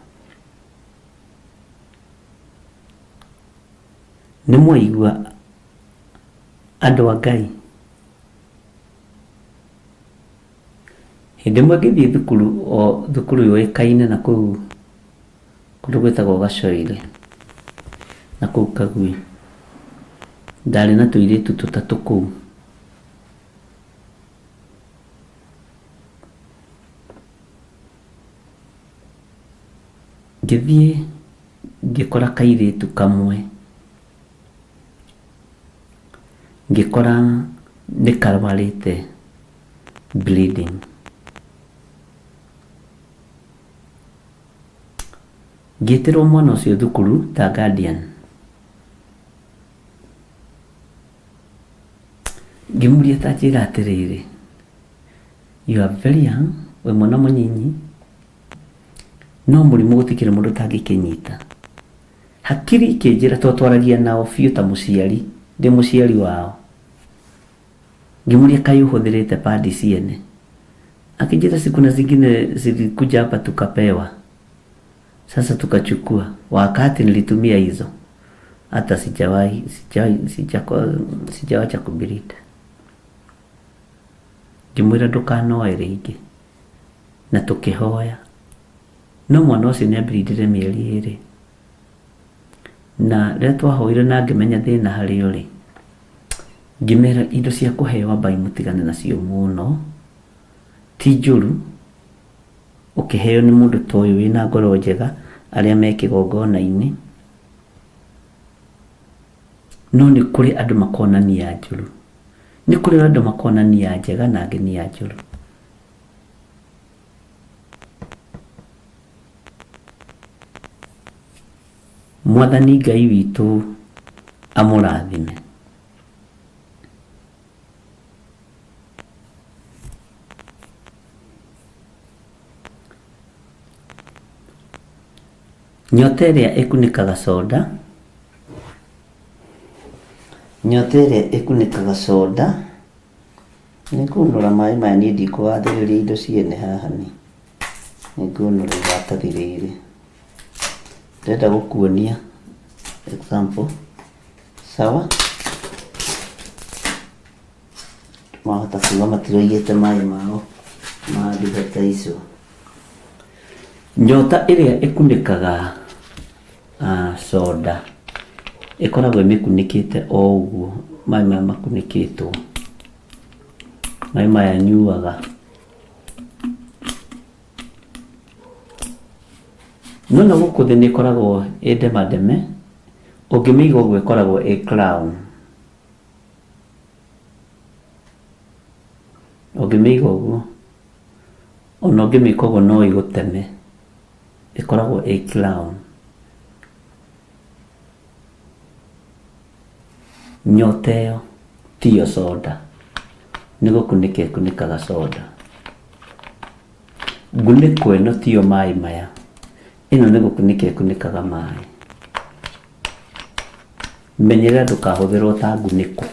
Nĩ mwaigua andũ a Ngai. Hĩndĩ ĩmwe ngĩthiĩ thukuru o thukuru yũĩkaine na kũu kũndũ gwĩtagwo Gacoire na kũu Kagui. Ndarĩ na tũirĩtu tũtatũ kũu. Ngĩthiĩ ngĩkora kairĩtu kamwe, ngĩkora nĩ karwarĩte bleeding. Ngĩtĩrwo mwana ũcio thukuru ta guardian. Ngĩmũria ta njĩra atĩrĩrĩ, you are very young, wĩ mwana mũnyinyi, no mũrimũ gũtikĩrĩ mũndũ ũtangĩkĩnyita. Hakiri ikĩnjĩra tondũ twaragia nao biũ ta mũciari, ndĩ mũciari wao. Ngĩmũria kaĩ ũhũthĩrĩte padi ciene? Akĩnjĩra si kuna zingine zilikuja hapa tukapewa. Sasa tukachukua. Wakati nilitumia hizo hata sijawahi sijawacha kubirita. Ngĩmwĩra ndũkanoe rĩngĩ na tũkĩhoya. No mwana ũcio nĩ ambirindire mĩeri 2. Na rĩrĩa twahoire na ngĩmenya thĩna harĩa ũrĩ, ngĩmera indo cia kũheo ambai mũtigane nacio mũno, ti njũru ũkĩheo nĩ mũndũ ta ũyũ wĩna ngoro njega arĩa me kĩgongona-inĩ, no nĩ kũrĩ andũ makonania njũru, nĩ kũrĩ andũ makonania njega na angĩ nĩ a njũru. Mwathani Ngai witũ amũrathime. Nyota ĩrĩa ĩkunĩkaga soda, nyota ĩrĩa ĩkunĩkaga soda, nĩngũnũra maĩ maya niĩ ndikũgathĩrĩria indo ciene haha nĩ nĩngũnũra iratathi rĩrĩ. Ndĩrenda gũkuonia example, sawa? Mahota kuga matiroigĩte maĩ mao ma advertise. Nyota ĩrĩa ĩkunĩkaga soda ĩkoragwo ĩmĩkunĩkĩte o ũguo, maĩ maya makunĩkĩtwo, maĩ maya nyuaga. No na gũkũ thĩ nĩ ĩkoragwo ĩ ndemandeme, ũngĩmĩiga ũguo ĩkoragwo ĩ crown. Ũngĩmĩiga ũguo, ona ũngĩmĩka ũguo no ĩgũteme, ĩkoragwo ĩ crown. Nyota ĩyo tiyo soda, nĩ gũkunĩka ĩkunĩkaga soda. Ngunĩko ĩno tiyo maĩ maya, ĩno nĩ gũkunĩka ĩkunĩkaga maĩ. Menyerera ndũkahũthĩrwo ta ngunĩko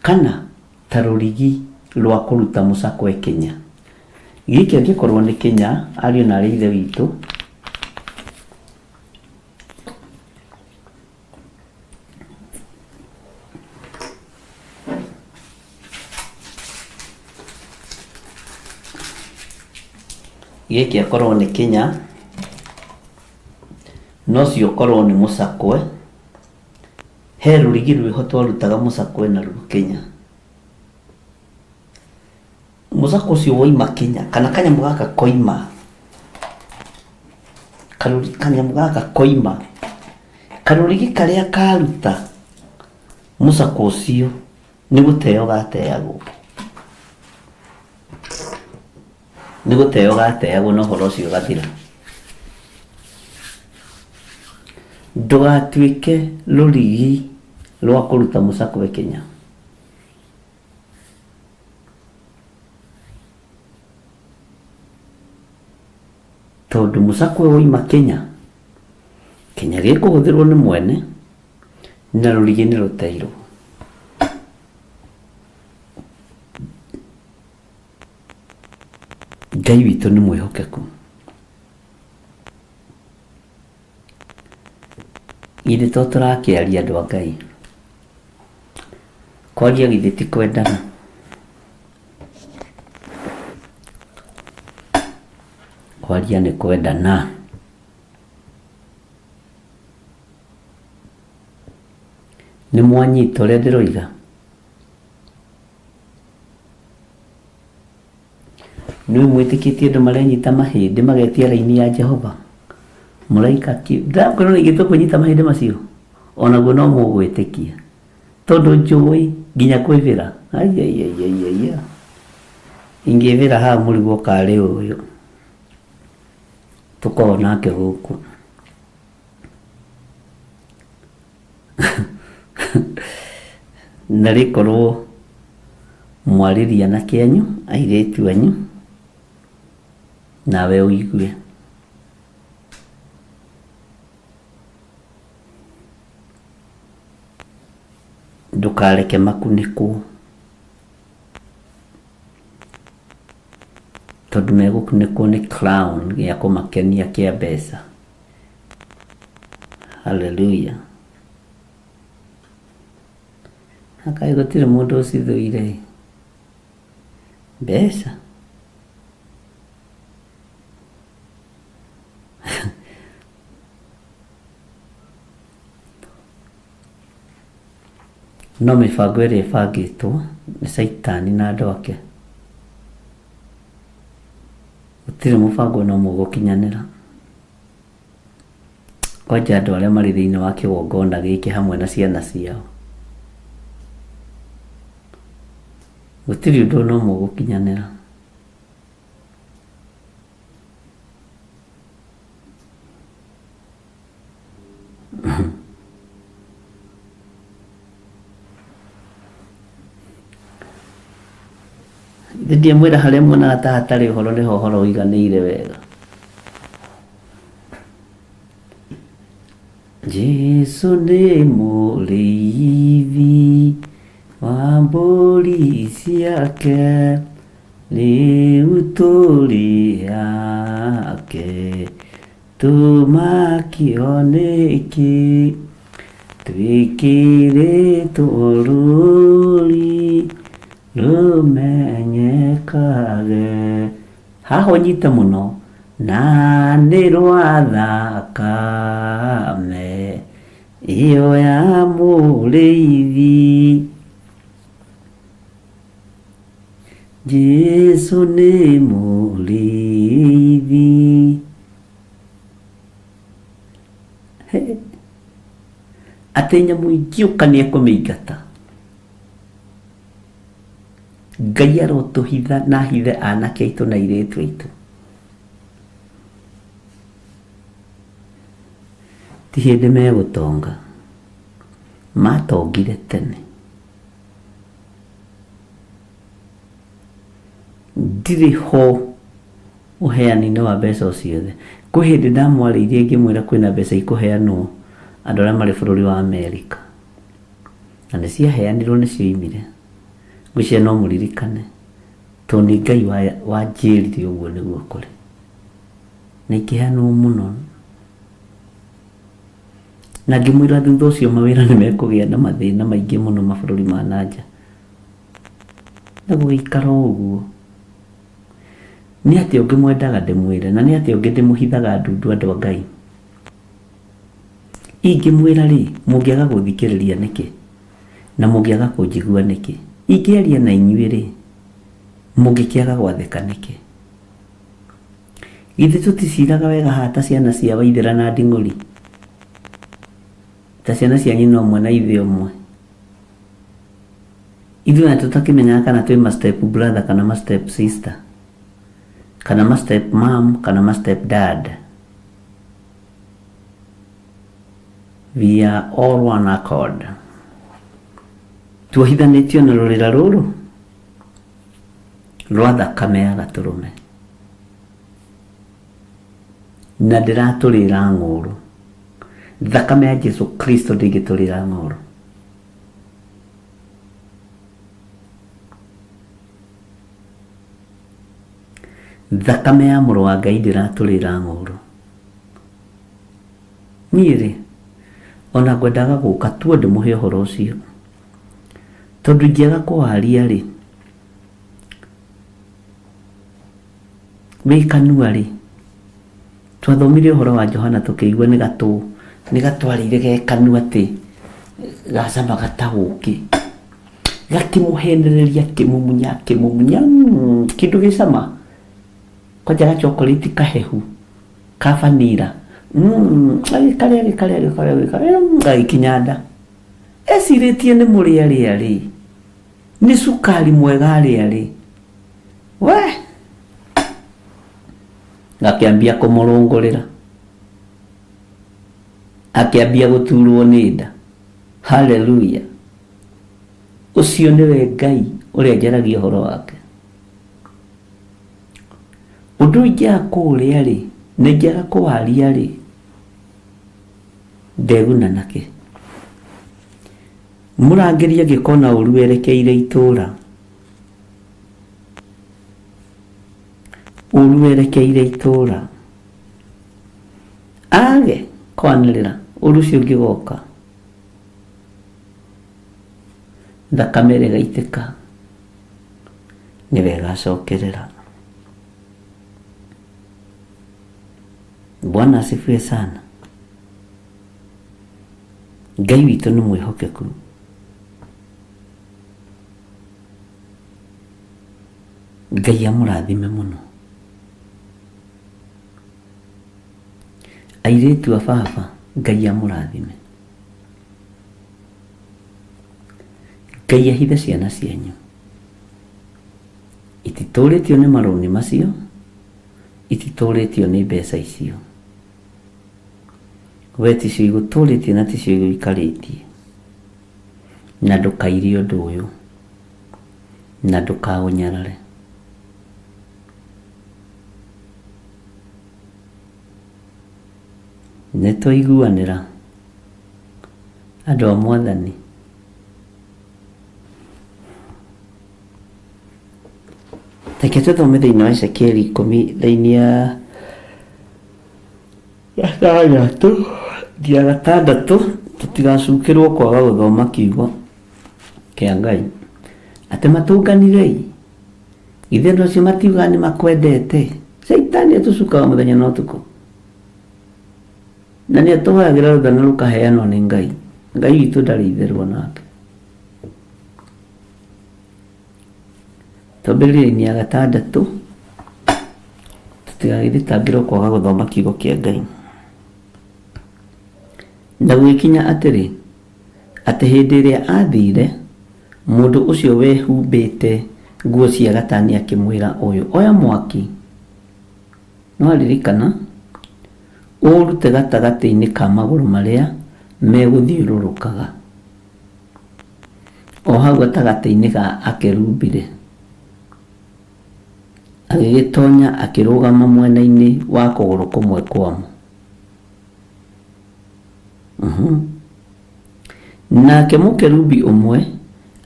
kana ta rũrigi rwa kũruta mũcakwe kĩnya. Gĩkĩ angĩkorwo nĩ kĩnya, ariũ na arĩ ithe witũ, gĩkĩ akorwo nĩ kĩnya, na ũcio ũkorwo nĩ mũcakwe, he rũrigi rwĩho twarutaga mũcakwe naruo kĩnya. Mũcakwe ũcio wauma kĩnya, kana kanyamũ gaka koima, kanyamũ gaka koima, karũrigi karĩa karuta mũcakwe ũcio nĩ gũteo gateagwo. Nĩ gũteo gateagwo na ũhoro ũcio ũgathira. Ndũgatuĩke rũrigi rwa kũruta mũcakwe kĩnya. Tondũ mũcakwe wauma kĩnya, kĩnya gĩkũhũthĩrwo nĩ mwene na rũrigi nĩ rũteirwo. Ngai witũ nĩ mwĩhokeku. Githĩ to tũrakĩaria andũ a Ngai? Kwaria githĩ ti kwendana? Kwaria nĩ kwendana. Nĩ mwanyita ũrĩa ndĩroiga? Nĩ mwĩtĩkĩtie andũ marenyita mahĩndĩ magetia raini ya Jehova? Mũraika ki ndakwĩra ona ingĩtua kwĩnyita mahĩndĩ macio onaguo no mũgwĩtĩkia tondũ njũĩ nginya kwĩbĩra aiaiaiaia ingĩbĩra haha mũrigwo karĩ ũyũ tũkoragwo nake gũkũ. Na rĩkorwo mwarĩrie anake anyu, airĩtu anyu, nawe ũigue. Ndũkareke makunĩkwo tondũ megũkunĩkwo nĩ crown gĩa kũmakenia kĩa mbeca. Hallelujah. Akaĩ gũtirĩ mũndũ ũcithũire mbeca. No mĩbango ĩrĩa ĩbangĩtwo nĩ Caitani na andũ ake, gũtirĩ mũbango ona ũmwe ũgũkinyanĩra. Kwanja andũ arĩa marĩ thĩinĩ wa kĩgongona gĩkĩ hamwe na ciana ciao. Gũtirĩ ũndũ ona ũmwe ũgũkinyanĩra. Ithe ndiamwĩra harĩa muonaga ta hatarĩ ũhoro nĩho ũhoro ũiganĩire wega. Jesu nĩ mũrĩithi wa mbũri ciake, rĩu tũrĩ ake. Tũmakio nĩkĩ twĩkĩrĩtwo rũũri rũmenyekage. Haha ũnyite mũno na nĩ rwa thakame ĩyo ya mũrĩithi. Jesu nĩ mũrĩithi. Atĩ nyamũ ingĩũka nĩ ekũmĩingata. Ngai arotũhitha na ahithe anake aitũ na airĩtu aitũ. Ti hĩndĩ megũtonga, matongire tene. Ndirĩ ho ũheani-inĩ wa mbeca o ciothe. Kwĩ hĩndĩ ndamwarĩirie ngĩmwĩra kwĩna mbeca ikũheanwo andũ arĩa marĩ bũrũri wa Amerika. Na nĩ ciaheanirwo nĩ cioimire. Ngwĩciria no mũririkane. Tondũ nĩ Ngai wanjĩrire ũguo nĩguo kũrĩ. Na ikĩheanwo mũno. Na ngĩmwĩra thutha ũcio mawĩra nĩ mekũgĩa na mathĩna maingĩ mũno mabũrũri ma na nja. Na gũgĩikara o ũguo. Nĩ atĩa ũngĩ mwendaga ndĩmwĩre? Na nĩ atĩa ũngĩ ndĩmũhithaga ndundu andũ a Ngai? Ingĩmwĩra-rĩ, mũngĩaga gũthikĩrĩria nĩkĩ? Na mũngĩaga kũnjigua nĩkĩ? Ingĩaria na inyuĩ-rĩ, mũngĩkĩaga gwathĩka nĩkĩ? Githĩ tũticiraga wega haha ta ciana cia Waithera na Nding'ũri? Ta ciana cia nyina ũmwe na ithe ũmwe? Ithuĩ ona tũtakĩmenyaga kana twĩ ma step brother kana ma step sister, kana ma step mom kana ma step dad. We are all one accord. Tuohithanĩtio na rũrĩra rũrũ rwa thakame ya gatũrũme. Na ndĩratũrĩra ng'ũrũ. Thakame ya Jesu Kristo ndĩngĩtũrĩra ng'ũrũ. Thakame ya mũrũ wa Ngai ndĩratũrĩra ng'ũrũ. Niĩ-rĩ, o na ngwendaga gũka tuo ndĩmũhe ũhoro ũcio, tondũ ingĩaga kũwaria-rĩ, wĩ kanua-rĩ, Twathomire ũhoro wa Johana tũkĩigua nĩ gatũ nĩ gatwarĩire ge kanua atĩ gacamaga ta ũkĩ. Gakĩmũhenereria akĩmumunya akĩmumunya kĩndũ gĩ cama. Kwanja ga chocolate kahehu ka vanilla agĩkarĩa agĩkarĩa agĩkarĩa agĩkarĩa gagĩkinya nda. Ecirĩtie nĩ mũrĩa arĩa rĩ, nĩ cukari mwega arĩa rĩ, we Gakĩambia kũmũrũngũrĩra. Akĩambia gũturwo nĩ nda. Haleluya! Ũcio nĩwe Ngai ũrĩa njaragia ũhoro wake. Ũndũ ingĩaga kũũrĩa-rĩ, na ingĩaga kũwaria-rĩ, ndeguna nakĩ? Mũrangĩri angĩkona ũũru werekeire itũũra, ũũru werekeire itũũra, age kwanĩrĩra ũũru ũcio ũngĩgoka, thakame ĩrĩa ĩgaitĩka nĩwe ĩgacokerera. Bwana asifiwe sana. Ngai witũ nĩ mwĩhokeku. Ngai amũrathime mũno. Airĩtu a baba, Ngai amũrathime. Ngai ahithe ciana cianyu. Ititũrĩtio nĩ marũni macio, ititũrĩtio nĩ mbeca icio. We ticio igũtũrĩtie na ticio igũikarĩtie. Na ndũkaire ũndũ ũyũ, na ndũkaũnyarare. Nĩ twaiguanĩra andũ a Mwathani? Reke tũthome thĩinĩ wa Ezekieli ikũmi raini ya gatandatũ nginya gatandatũ tũtigacukĩrwo kwaga gũthoma kiugo kĩa Ngai. Atĩ matũnganire-ĩ, githĩ andũ acio matiugaga nĩ makwendete? Caitani atũcukaga mũthenya na ũtukũ. Na nĩ atũhoyagĩra rũtha na rũkaheanwo nĩ Ngai. Ngai witũ ndarĩ itherũ onake. Twambĩrĩrie-inĩ ya gatandatũ tũtigagĩthitangĩrwo kwaga gũthoma kiugo kĩa Ngai. Na gũgĩkinya atĩrĩ, atĩ hĩndĩ ĩrĩa aathiire, mũndũ ũcio wehumbĩte nguo cia gatani akĩmwĩra ũyũ, oya mwaki, nĩwaririkana, ũũrute gatagatĩ-inĩ ka magũrũ marĩa megũthiũrũrũkaga. O hau gatagatĩ-inĩ ga akerubi-rĩ, agĩgĩtonya akĩrũgama mwena-inĩ wa kũgũrũ kũmwe kwamo. Nake mũkerubi ũmwe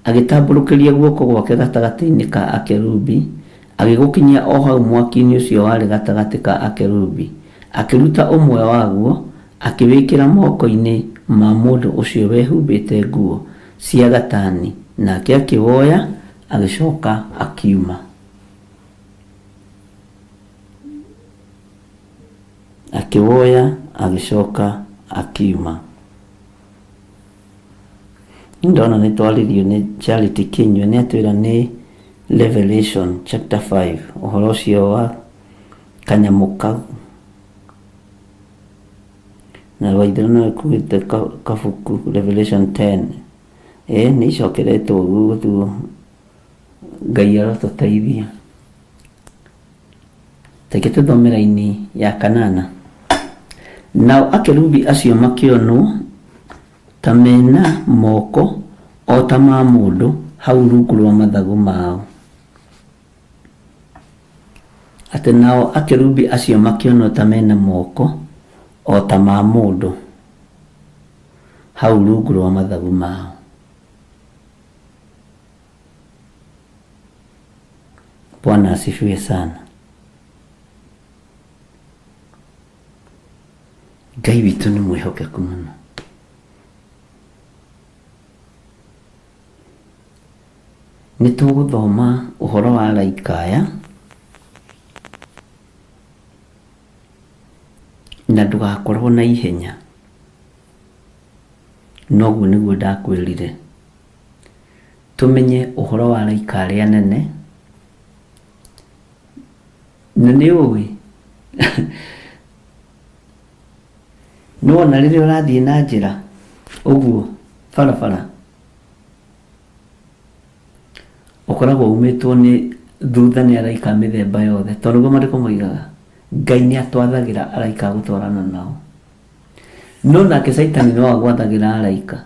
agĩtambũrũkĩria guoko gwake gatagatĩ-inĩ ka akerubi, agĩgũkinyia o hau mwaki-inĩ ũcio warĩ gatagatĩ ka akerubi, akĩruta ũmwe waguo, akĩwĩkĩra moko-inĩ ma mũndũ ũcio wehumbĩte nguo cia gatani, nake akĩwoya, agĩcoka akiuma. Akĩwoya, agĩcoka akiuma. Ndona nĩ twarĩrio nĩ Charity Kinyua nĩ atwĩra nĩ Revelation chapter 5 ũhoro ũcio wa kanyamũ kau na Waithera no ĩkuĩte kabuku Revelation 10 ĩĩ nĩ icokeretwo ũguo gũtuo Ngai arotũteithia. Reke tũthome raini ya kanana. Nao akerubi acio makĩonwo ta me na moko o ta ma mũndũ hau rungu rwa mathagu mao. Atĩ nao akerubi acio makĩonwo ta me na moko o ta ma mũndũ hau rungu rwa mathagu mao. Bwana asifiwe sana. Ngai witũ nĩ mwĩhokeku mũno. Nĩ tũgũthoma ũhoro wa araika aya na ndũgakorwo na ihenya. Noguo nĩguo ndakwĩrire. Tũmenye ũhoro wa araika arĩa anene, na nĩ ũĩ nĩ wona rĩrĩa ũrathiĩ na njĩra ũguo barabara, ũkoragwo umĩtwo nĩ thutha nĩ araika a mĩthemba yothe, tondũ nĩguo maandĩko moigaga, Ngai nĩ atwathagĩra araika a gũtwarana nao. No nake Caitani no agwathagĩra araika.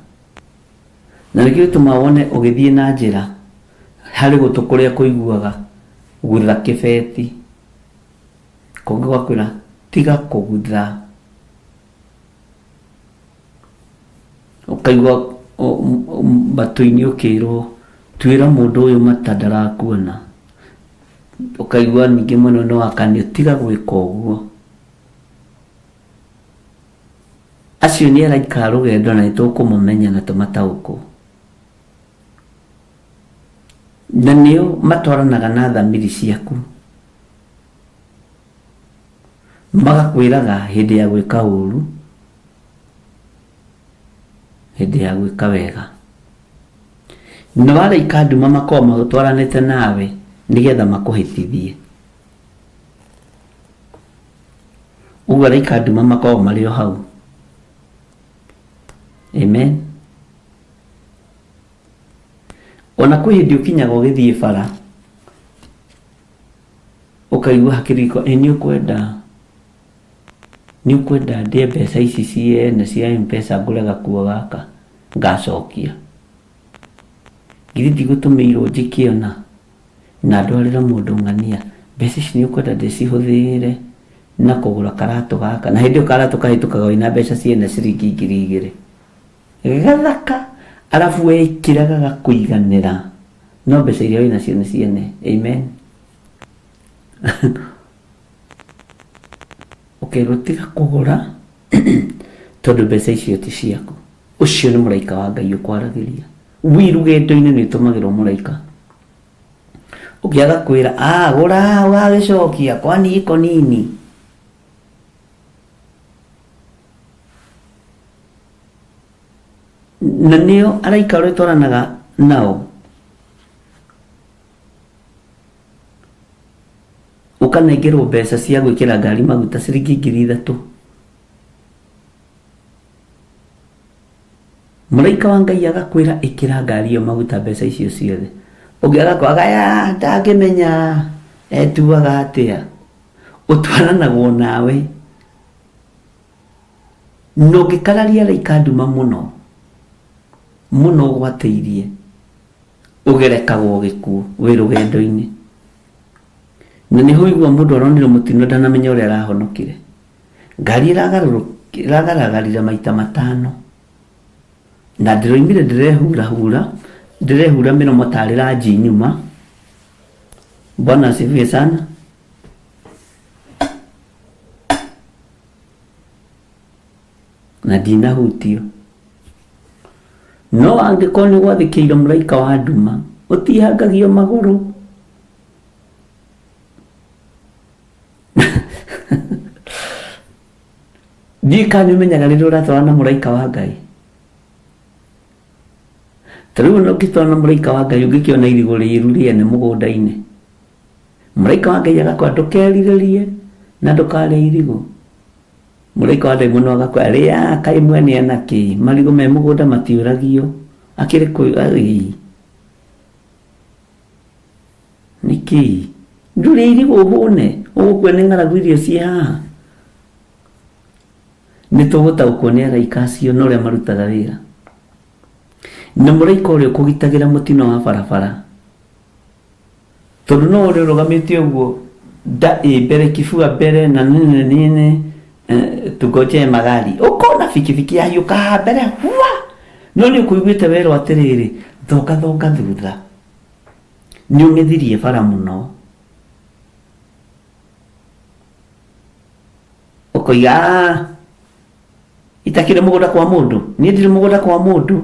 Na nĩkĩo gĩtũmaga wone ũgĩthiĩ na njĩra harĩ gũtũ kũrĩa kũiguaga gutha kĩbeti, kũngĩ gũgakwĩra tiga kũgutha. Ũkaigua Matũ-inĩ ũkĩrwo tuĩra mũndũ ũyũ mata ndarakuona, ũkaigua ningĩ mwena ũyũ nĩwakanio tiga gwĩka ũguo. Acio nĩ araika a rũgendo na nĩtũkũmamenya na tũmataũkwo. Na nĩo matwaranaga na thamiri ciaku, magakwĩraga hĩndĩ ya gwĩka ũru, hĩndĩ ya gwĩka wega. Na araika a nduma makoragwo matwaranĩte nawe nĩgetha makũhĩtithie. Ũguo araika a nduma makoragwo marĩ o hau. Amen. Ona kwĩ hĩndĩ ũkinyaga ũgĩthiĩ bara ũkaigua hakiri ĩ nĩ ũkwenda nĩ ũkwenda ndĩe mbeca ici ciene cia M-Pesa ngũre gakuo gaka ngacokia. Githĩ ndigũtũmĩirwo njĩkĩona na ndwarĩre mũndũ ng'ania mbeca ici nĩ ũkwenda ndĩcihũthĩre na kũgũra karatũ gaka na hĩndĩ ĩyo karatũ kahĩtũkaga wĩna mbeca ciene ciringi 2000. Gathaka arabu wekĩra gagakũiganĩra no mbeca iria wĩnacio nĩ ciene. Amen. Ũkerwo tiga kũgũra tondũ mbeca icio ti ciaku. Ũcio nĩ mũraika wa Ngai ũkwaragĩria. Wĩ rũgendo-inĩ nĩ ũtũmagĩrwo mũraika. Ũngĩ agakwĩra ah, gũra ũgagĩcokia kwani iko nini. Na nĩo araika ũrĩa twaranaga nao. Ũkanengerwo mbeca cia gwĩkĩra ngari maguta ciringi 3000. Mũraika wa Ngai agakwĩra ĩkĩra ngari ĩyo maguta mbeca icio ciothe. Ũngĩ agakwaga ya ndangĩmenya etuaga atĩa. Ũtwaranagwo nawe. Na ũngĩkararia araika nduma mũno mũno ũgwatĩirie ũgerekagwo gĩkuũ wĩ rũgendo-inĩ. Na nĩho ũigua mũndũ aronire mũtino ndanamenya ũrĩa arahonokire. Ngari ĩragaragarire maita matano na ndĩroimire ndĩrehurahura, ndĩrehura mĩromo tarĩ ranji nyuma. Bwana asifiwe sana. Na ndinahutio. No angĩkorwo nĩ gwathĩkĩire mũraika wa nduma, ũtihangagio magũrũ. Ndiũĩ kana nĩ ũmenyaga rĩrĩa ũratwarana na mũraika wa Ngai. Ta rĩu ona ũngĩtwarana na mũraika wa Ngai ũngĩkĩona irigũ rĩru rĩene mũgũnda-inĩ. Mũraika wa Ngai agakwĩra ndũkerirĩrie na ndũkarĩe irigũ. Mũraika wa ndaimono agakwĩra rĩa kaĩ mwene ena kĩ, marigũ me mũgũnda matiũragio, akĩrĩ kũ ĩĩ. Nĩkĩ? Ndũrĩe irigũ ũhũne, ũgũkua nĩ ng'aragu irio ciĩ haha. Nĩ tũgũtaũkwo nĩ araika acio na ũrĩa marutaga wĩra. Na mũraika ũrĩa ũkũgitagĩra mũtino wa barabara. Tondũ no ũrĩa ũrũgamĩte ũguo nda ĩ mbere kibua mbere na nini nini tungojee magari ũkona bikibiki yahiũka haha mbere hua no nĩ ũkũiguĩte werwo atĩrĩrĩ thonga thonga thutha nĩ ũng'ethirie bara mũno ũkoiga "Ah, itakĩrĩ mũgũnda kwa mũndũ niĩ ndirĩ mũgũnda kwa mũndũ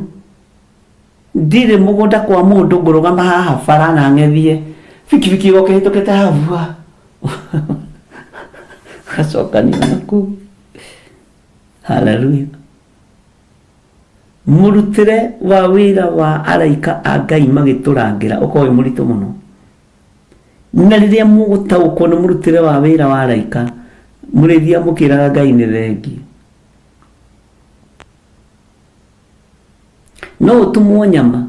Ndirĩ mũgũnda kwa mũndũ ngũrũgama haha bara na ng'ethie bikibiki ĩgoka ĩhĩtũkĩte haha bua gacokania na kũu. Haleluya. Mũrutĩre wa wĩra wa araika a Ngai magĩtũrangĩra ũkorwo wĩ mũritũ mũno. Na rĩrĩa mũgũtaũkwo nĩ mũrutĩre wa wĩra wa araika, mũrĩthiaga mũkĩraga Ngai nĩ thengiũ. No ũtũmwo nyama,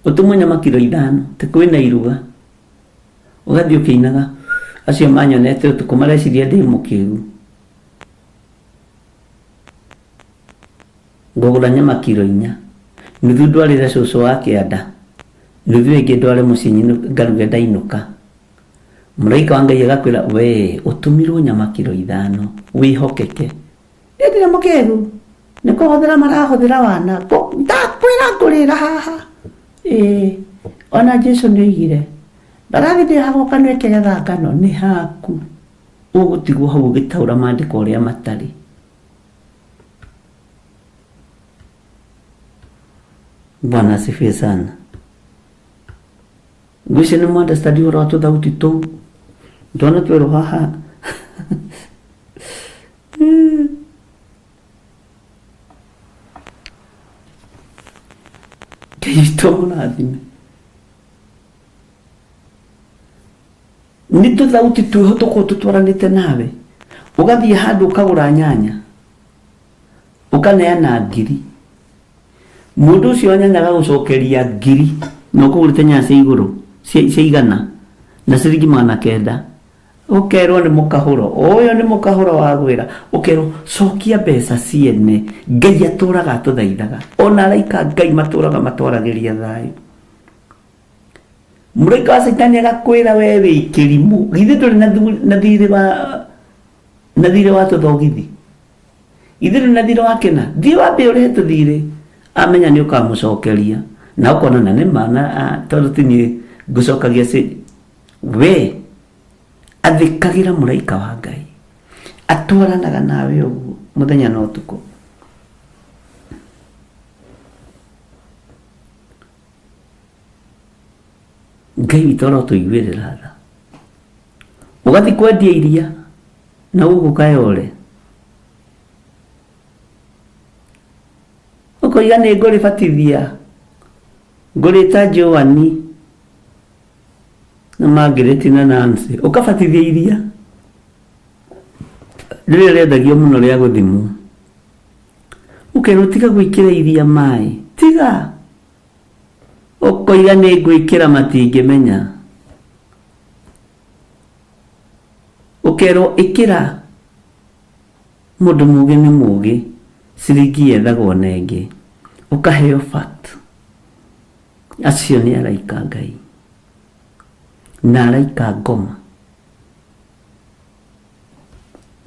ũtũmwo nyama kiro ithano, ta kwĩna iruga, ũgathiĩ ũkĩinaga, acio manyonete ũtukũ mareciria ndĩ mũkĩgu. Ngũgũra nyama kiro inya, nuthu ndwarĩre cũcũ wa kĩanda, nuthu ĩngĩ ndware mũciĩ ngaruge ndainũka. Mũraika wa Ngai agakwĩra we ũtũmirwo nyama kiro ithano, wĩhokeke. Niĩ ndirĩ mũkĩgu. Nĩ kũhũthĩra marahũthĩra wana. Ndakwĩra ngũrĩra haha. Ĩĩ, ona Jesu nĩ oigire, mbarathi ndĩohagwo kanua ĩkĩgetha ngano, nĩ haku. Ũgũtigwo hau ũgĩtaũra maandĩko ũrĩa matarĩ. Bwana asifiwe sana. Ngwĩciria nĩ mwa-understand ũhoro wa tũthauti tũu. Ndona twerwo haha. Ngai witũ amũrathime. Nĩ tũthauti twĩho tũkoragwo tũtwaranĩte nawe. Ũgathiĩ handũ ũkagũra nyanya, ũkaneana ngiri. Mũndũ ũcio wa nyanya agagũcokeria ngiri na ũkũgũrĩte nyanya cia igũrũ cia igana na ciringi magana kenda. Ũkerwo nĩ mũkahũro, ũyũ nĩ mũkahũro wagwĩra. Ũkerwo cokia mbeca ciene. Ngai atũraga atũthaithaga. Ona araika a Ngai matũraga matwaragĩria thayũ. Mũraika wa Caitani agakwĩra we wĩ kĩrimũ. Githĩ ndũrĩ na thirĩ wa na thirĩ wa tũthogithi? Githĩ ndũrĩ na thirĩ wa kĩna? Thiĩ wambe ũrĩhe tũthirĩ. Amenya nĩ ũkamũcokeria. Na ũkona na nĩ ma na tondũ ti niĩ ngũcokagia we athĩkagĩra mũraika wa Ngai. Atwaranaga nawe ũguo mũthenya na ũtukũ. Ngai witũ arotũiguĩrĩra tha. Ũgathiĩ kwendia iria na gũkũ Kayole. Ũkoiga nĩ ngũrĩbatithia, ngũrĩta Joani na Margaret na Nancy. Ũkabatithia iria rĩrĩa rĩendagio mũno rĩa gũthimwo. Ũkerwo tiga gwĩkĩra iria maĩ, tiga. Ũkoiga nĩ ngwĩkĩra matingĩmenya. Ũkerwo ĩkĩra mũndũ mũgĩ nĩ mũgĩ, ciringi yethagwo na ĩngĩ. Ũkaheo fact. Acio nĩ araika a Ngai. Na araika ngoma.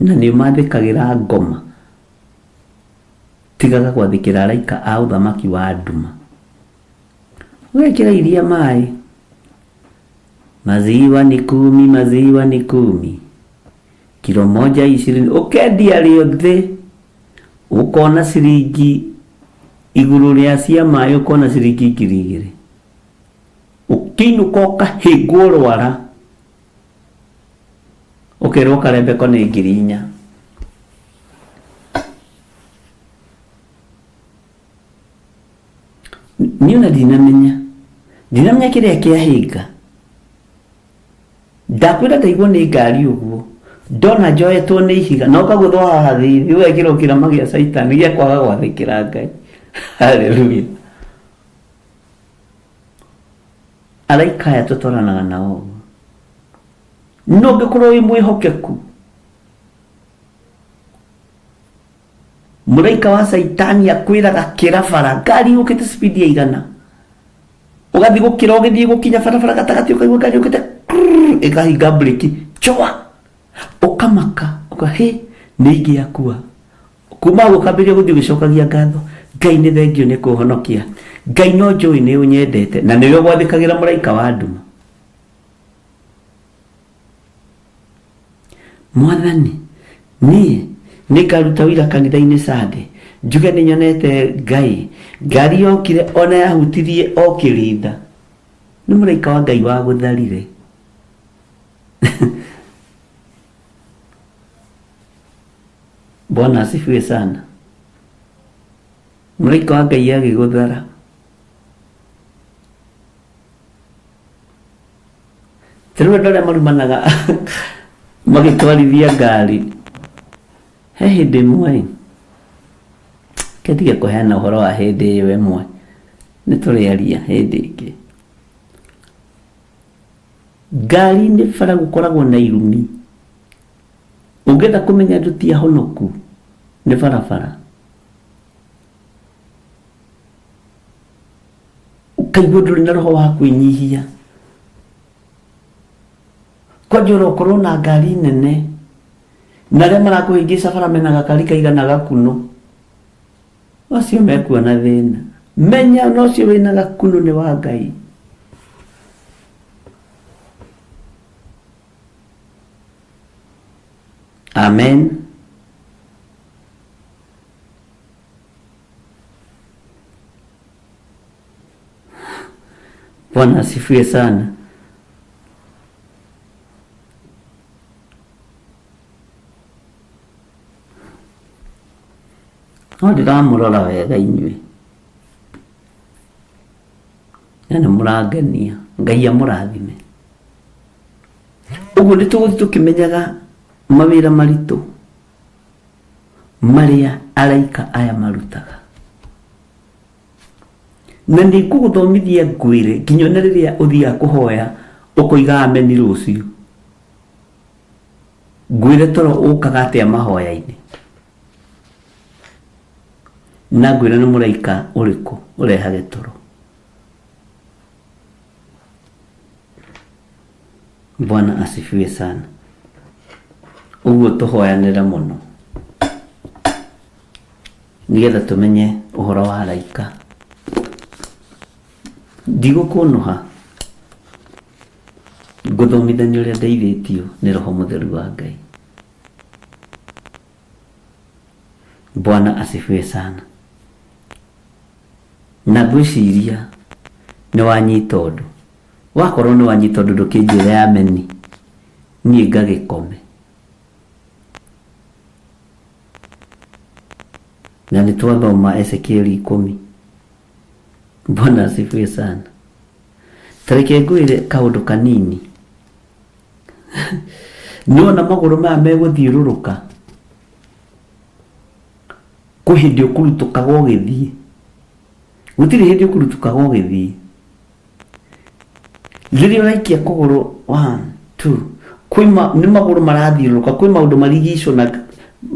Na nĩ mathĩkagĩra ngoma. Tigaga gwathĩkĩra araika a ũthamaki wa nduma. Ũgekĩra iria maĩ. Maziwa ni kumi, maziwa ni kumi. Kilo moja ishirini. Ũkendia rĩothe ũkona ciringi igũrũ rĩa cia maĩ ũkona ciringi 2000. Ũkĩinũka ũkahĩngwo rwara. Ũkerwo karembeko nĩ 4000. Niĩ ona ndinamenya ndinamenya kĩrĩa kĩahĩnga ndakwĩra ndaigwo nĩ ngari ũguo ndona njoetwo nĩ ihiga na ũkagũthwo haha thĩinĩ ũgekĩrwo kĩrama gĩa caitani gĩa kwaga gwathĩkĩra Ngai haleluya araika aya tũtwaranaga nao ũguo no ũngĩkorwo wĩ mwĩhokeku Mũraika wa Caitani akwĩraga kĩra bara, ngari yũkĩte speed ya igana. Ũgathiĩ gũkĩra ũgĩthiĩ gũkinya barabara gatagatĩ ũkaigua ngari yũkĩte krrrr, ĩkahinga breki chwa. Ũkamaka, ũka hĩ, nĩ ingĩakua. Kuma hau ũkambĩrĩria gũthiĩ ũgĩcokagia ngatho. Ngai nĩ thengiũ nĩ kũhonokia. Ngai no njũĩ nĩ ũnyendete. Na nĩwe gwathĩkagĩra mũraika wa nduma. Mwathani, niĩ nĩngaruta ũira kanitha-inĩ Sunday, njuge nĩnyonete Ngai, ngari yokire ona yahutirie o kĩrinda. Nĩ mũraika wa Ngai wagũtharire. Bwana asifiwe sana. Mũraika wa Ngai agĩgũthara. Ta rĩu andũ arĩa marumanaga magĩtwarithia ngari, he hĩndĩ ĩmwe ĩ, reke ndige kũheana ũhoro wa hĩndĩ ĩyo ĩmwe, nĩ tũrĩaria hĩndĩ ĩngĩ. Ngari-inĩ bara gũkoragwo na irumi, ũngĩenda kũmenya andũ ti ahonoku nĩ barabara. Ũkaigua ndũrĩ na roho wa kwĩnyihia. Kwanja ũrokorwo na ngari nene na arĩa marakũhĩngĩca bara mena gakari kaigana gakunũ. Acio mekuona thĩna. Menya ona ũcio wĩna gakunũ nĩ wa Ngai. Amen. Bwana asifiwe sana. No ndĩramũrora wega inyuĩ na nĩ mũrangenia. Ngai amũrathime. Ũguo nĩ tũgũthiĩ tũkĩmenyaga mawĩra maritũ marĩa araika aya marutaga. Na nĩ ngũgũthomithia ngwĩre nginya ona rĩrĩa ũthiaga kũhoya ũkoiga ameni rũciũ. Ngwĩre toro ũkaga atĩa mahoya-inĩ. Na ngwĩre nĩ mũraika ũrĩkũ ũrehage toro. Bwana asifiwe sana. Ũguo tũhoyanĩre mũno nĩgetha tũmenye ũhoro wa araika. Ndigũkũnũha, ngũthomithania ũrĩa ndeithĩtio nĩ Roho Mũtheru wa Ngai. Bwana asifiwe sana. Na ngwĩciria nĩ wanyita ũndũ. Wakorwo nĩ wanyita ũndũ ndũkĩnjĩre ameni, niĩ ngagĩkome. Na nĩ twathoma Ezekieli ikũmi. Bwana asifiwe sana. Ta reke ngwĩre kaũndũ kanini. Nĩwona magũrũ maya megũthiũrũrũka, kwĩ hĩndĩ ũkurutũkaga ũgĩthiĩ. Gũtirĩ hĩndĩ ũkurutũkaga ũgĩthiĩ. Rĩrĩa ũraikia kũgũrũ one, two, kwĩ ma, nĩ magũrũ marathiũrũrũka, kwĩ maũndũ marigicũnaga,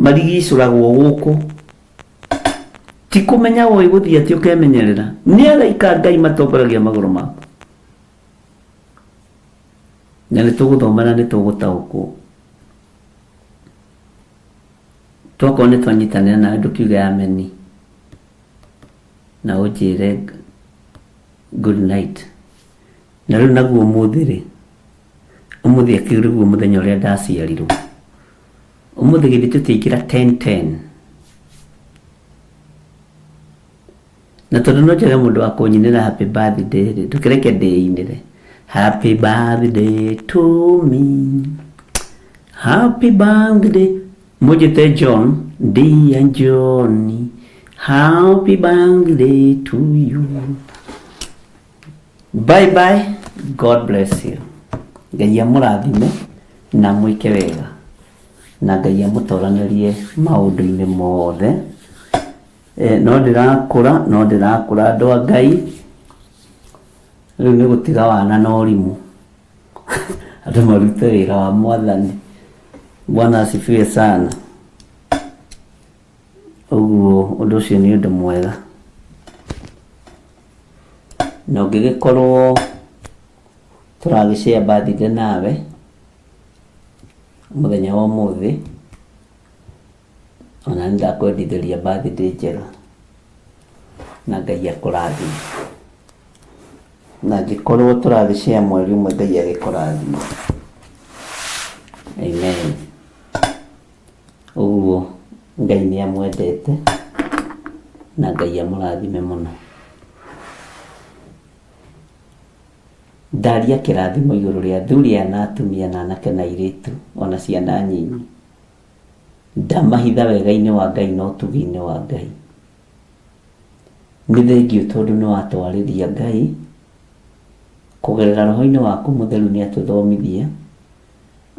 marigicũragwo gũkũ. Ti kũmenya ũĩ gũthiĩ atĩ ũkemenyerera. Nĩ araika a Ngai matongoragia magũrũ maku. Na nĩ tũgũthoma na nĩ tũgũtaũkwo. Twakorwo nĩ twanyitanĩra nawe ndũkiuge ameni na ũnjĩre good night. Na rĩu naguo ũmũthĩ rĩ, ũmũthĩ akĩrĩ guo mũthenya ũrĩa ndaciarirwo. Ũmũthĩ githĩ tũtiaingĩra 10:10. Na tondũ no njage mũndũ wa kũnyinĩra happy birthday rĩ, ndũkĩreke ndĩinĩre. Happy birthday to me. Happy birthday. Mũnjĩte John, dear Johnny. Happy birthday to you. Bye bye. God bless you. Ngai amũrathime na amwĩke wega. Na Ngai amũtoranĩrie maũndũ-inĩ mothe. Eh, no ndĩrakũra, no ndĩrakũra andũ a Ngai. Rĩu nĩ gũtiga wana na ũrimũ. Andũ marute wĩra wa Mwathani. Bwana asifiwe sana. Ũguo ũndũ ũcio nĩ ũndũ mwega. Na ũngĩgĩkorwo tũragĩ share birthday nawe mũthenya wa ũmũthĩ, ona nĩ ndakwendithĩria birthday njega na Ngai akũrathime. Na angĩkorwo tũragĩ share mweri ũmwe Ngai agĩkũrathime. Amen. Ũguo Ngai nĩ amwendete na Ngai amũrathime mũno. Ndaria kĩrathimo igũrũ rĩa athuri aya na atumia na anake na airĩtu ona ciana nyinyi. Ndamahitha wega-inĩ wa Ngai na ũtugi-inĩ wa Ngai. Nĩ thengiũ tondũ nĩ watwarĩria Ngai kũgerera roho-inĩ waku mũtheru nĩ atũthomithia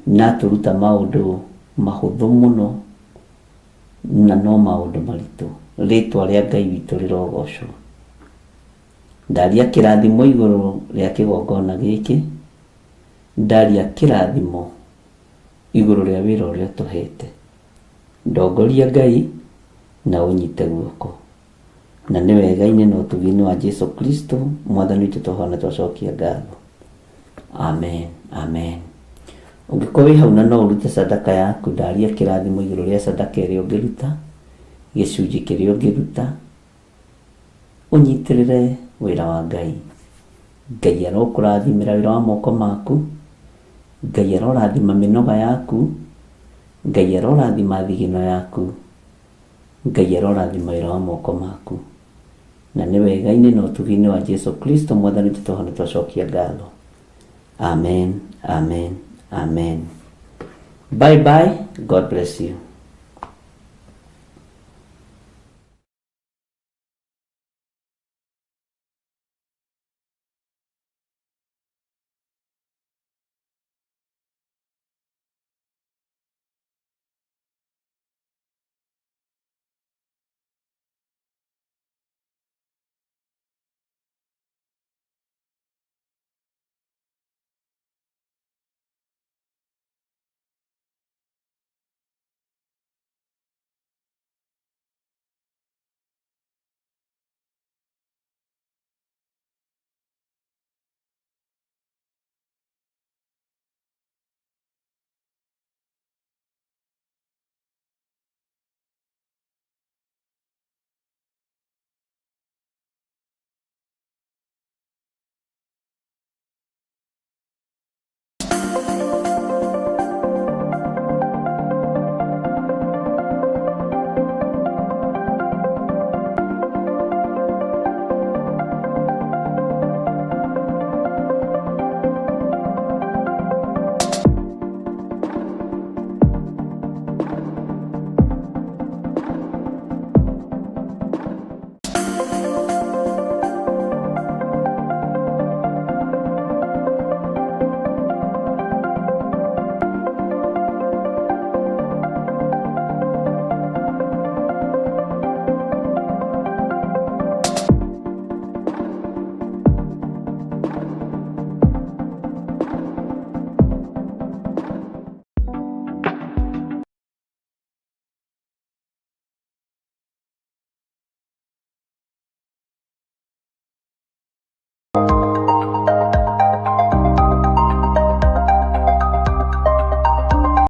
na atũruta maũndũ mahũthũ mũno na no maũndũ maritũ. Rĩtwa rĩa Ngai witũ rĩrogocwo. Ndaria kĩrathimo igũrũ rĩa kĩgongona gĩkĩ, ndaria kĩrathimo igũrũ rĩa wĩra ũrĩa ũtũhete. Ndongoria Ngai na ũnyite guoko. Na nĩ wega-inĩ na ũtugi-inĩ wa Jesu Kristo Mwathani witũ twahoya na twacokia ngatho. Amen. Amen. Ũngĩkorwo wĩ hau na no ũrute sadaka yaku, ndaria kĩrathimo igũrũ rĩa sadaka ĩrĩa ũngĩruta, gĩcunjĩ kĩrĩa ũngĩruta. Ũnyitĩrĩre wĩra wa Ngai. Ngai arokũrathimĩra wĩra wa moko maku. Ngai arorathima mĩnoga yaku. Ngai arorathima thigino yaku. Ngai arorathima wĩra wa moko maku. Na nĩ wega-inĩ na ũtugi-inĩ wa Jesu Kristo Mwathani witũ twahoya na twacokia ngatho. Amen, amen, amen. Bye bye. God bless you.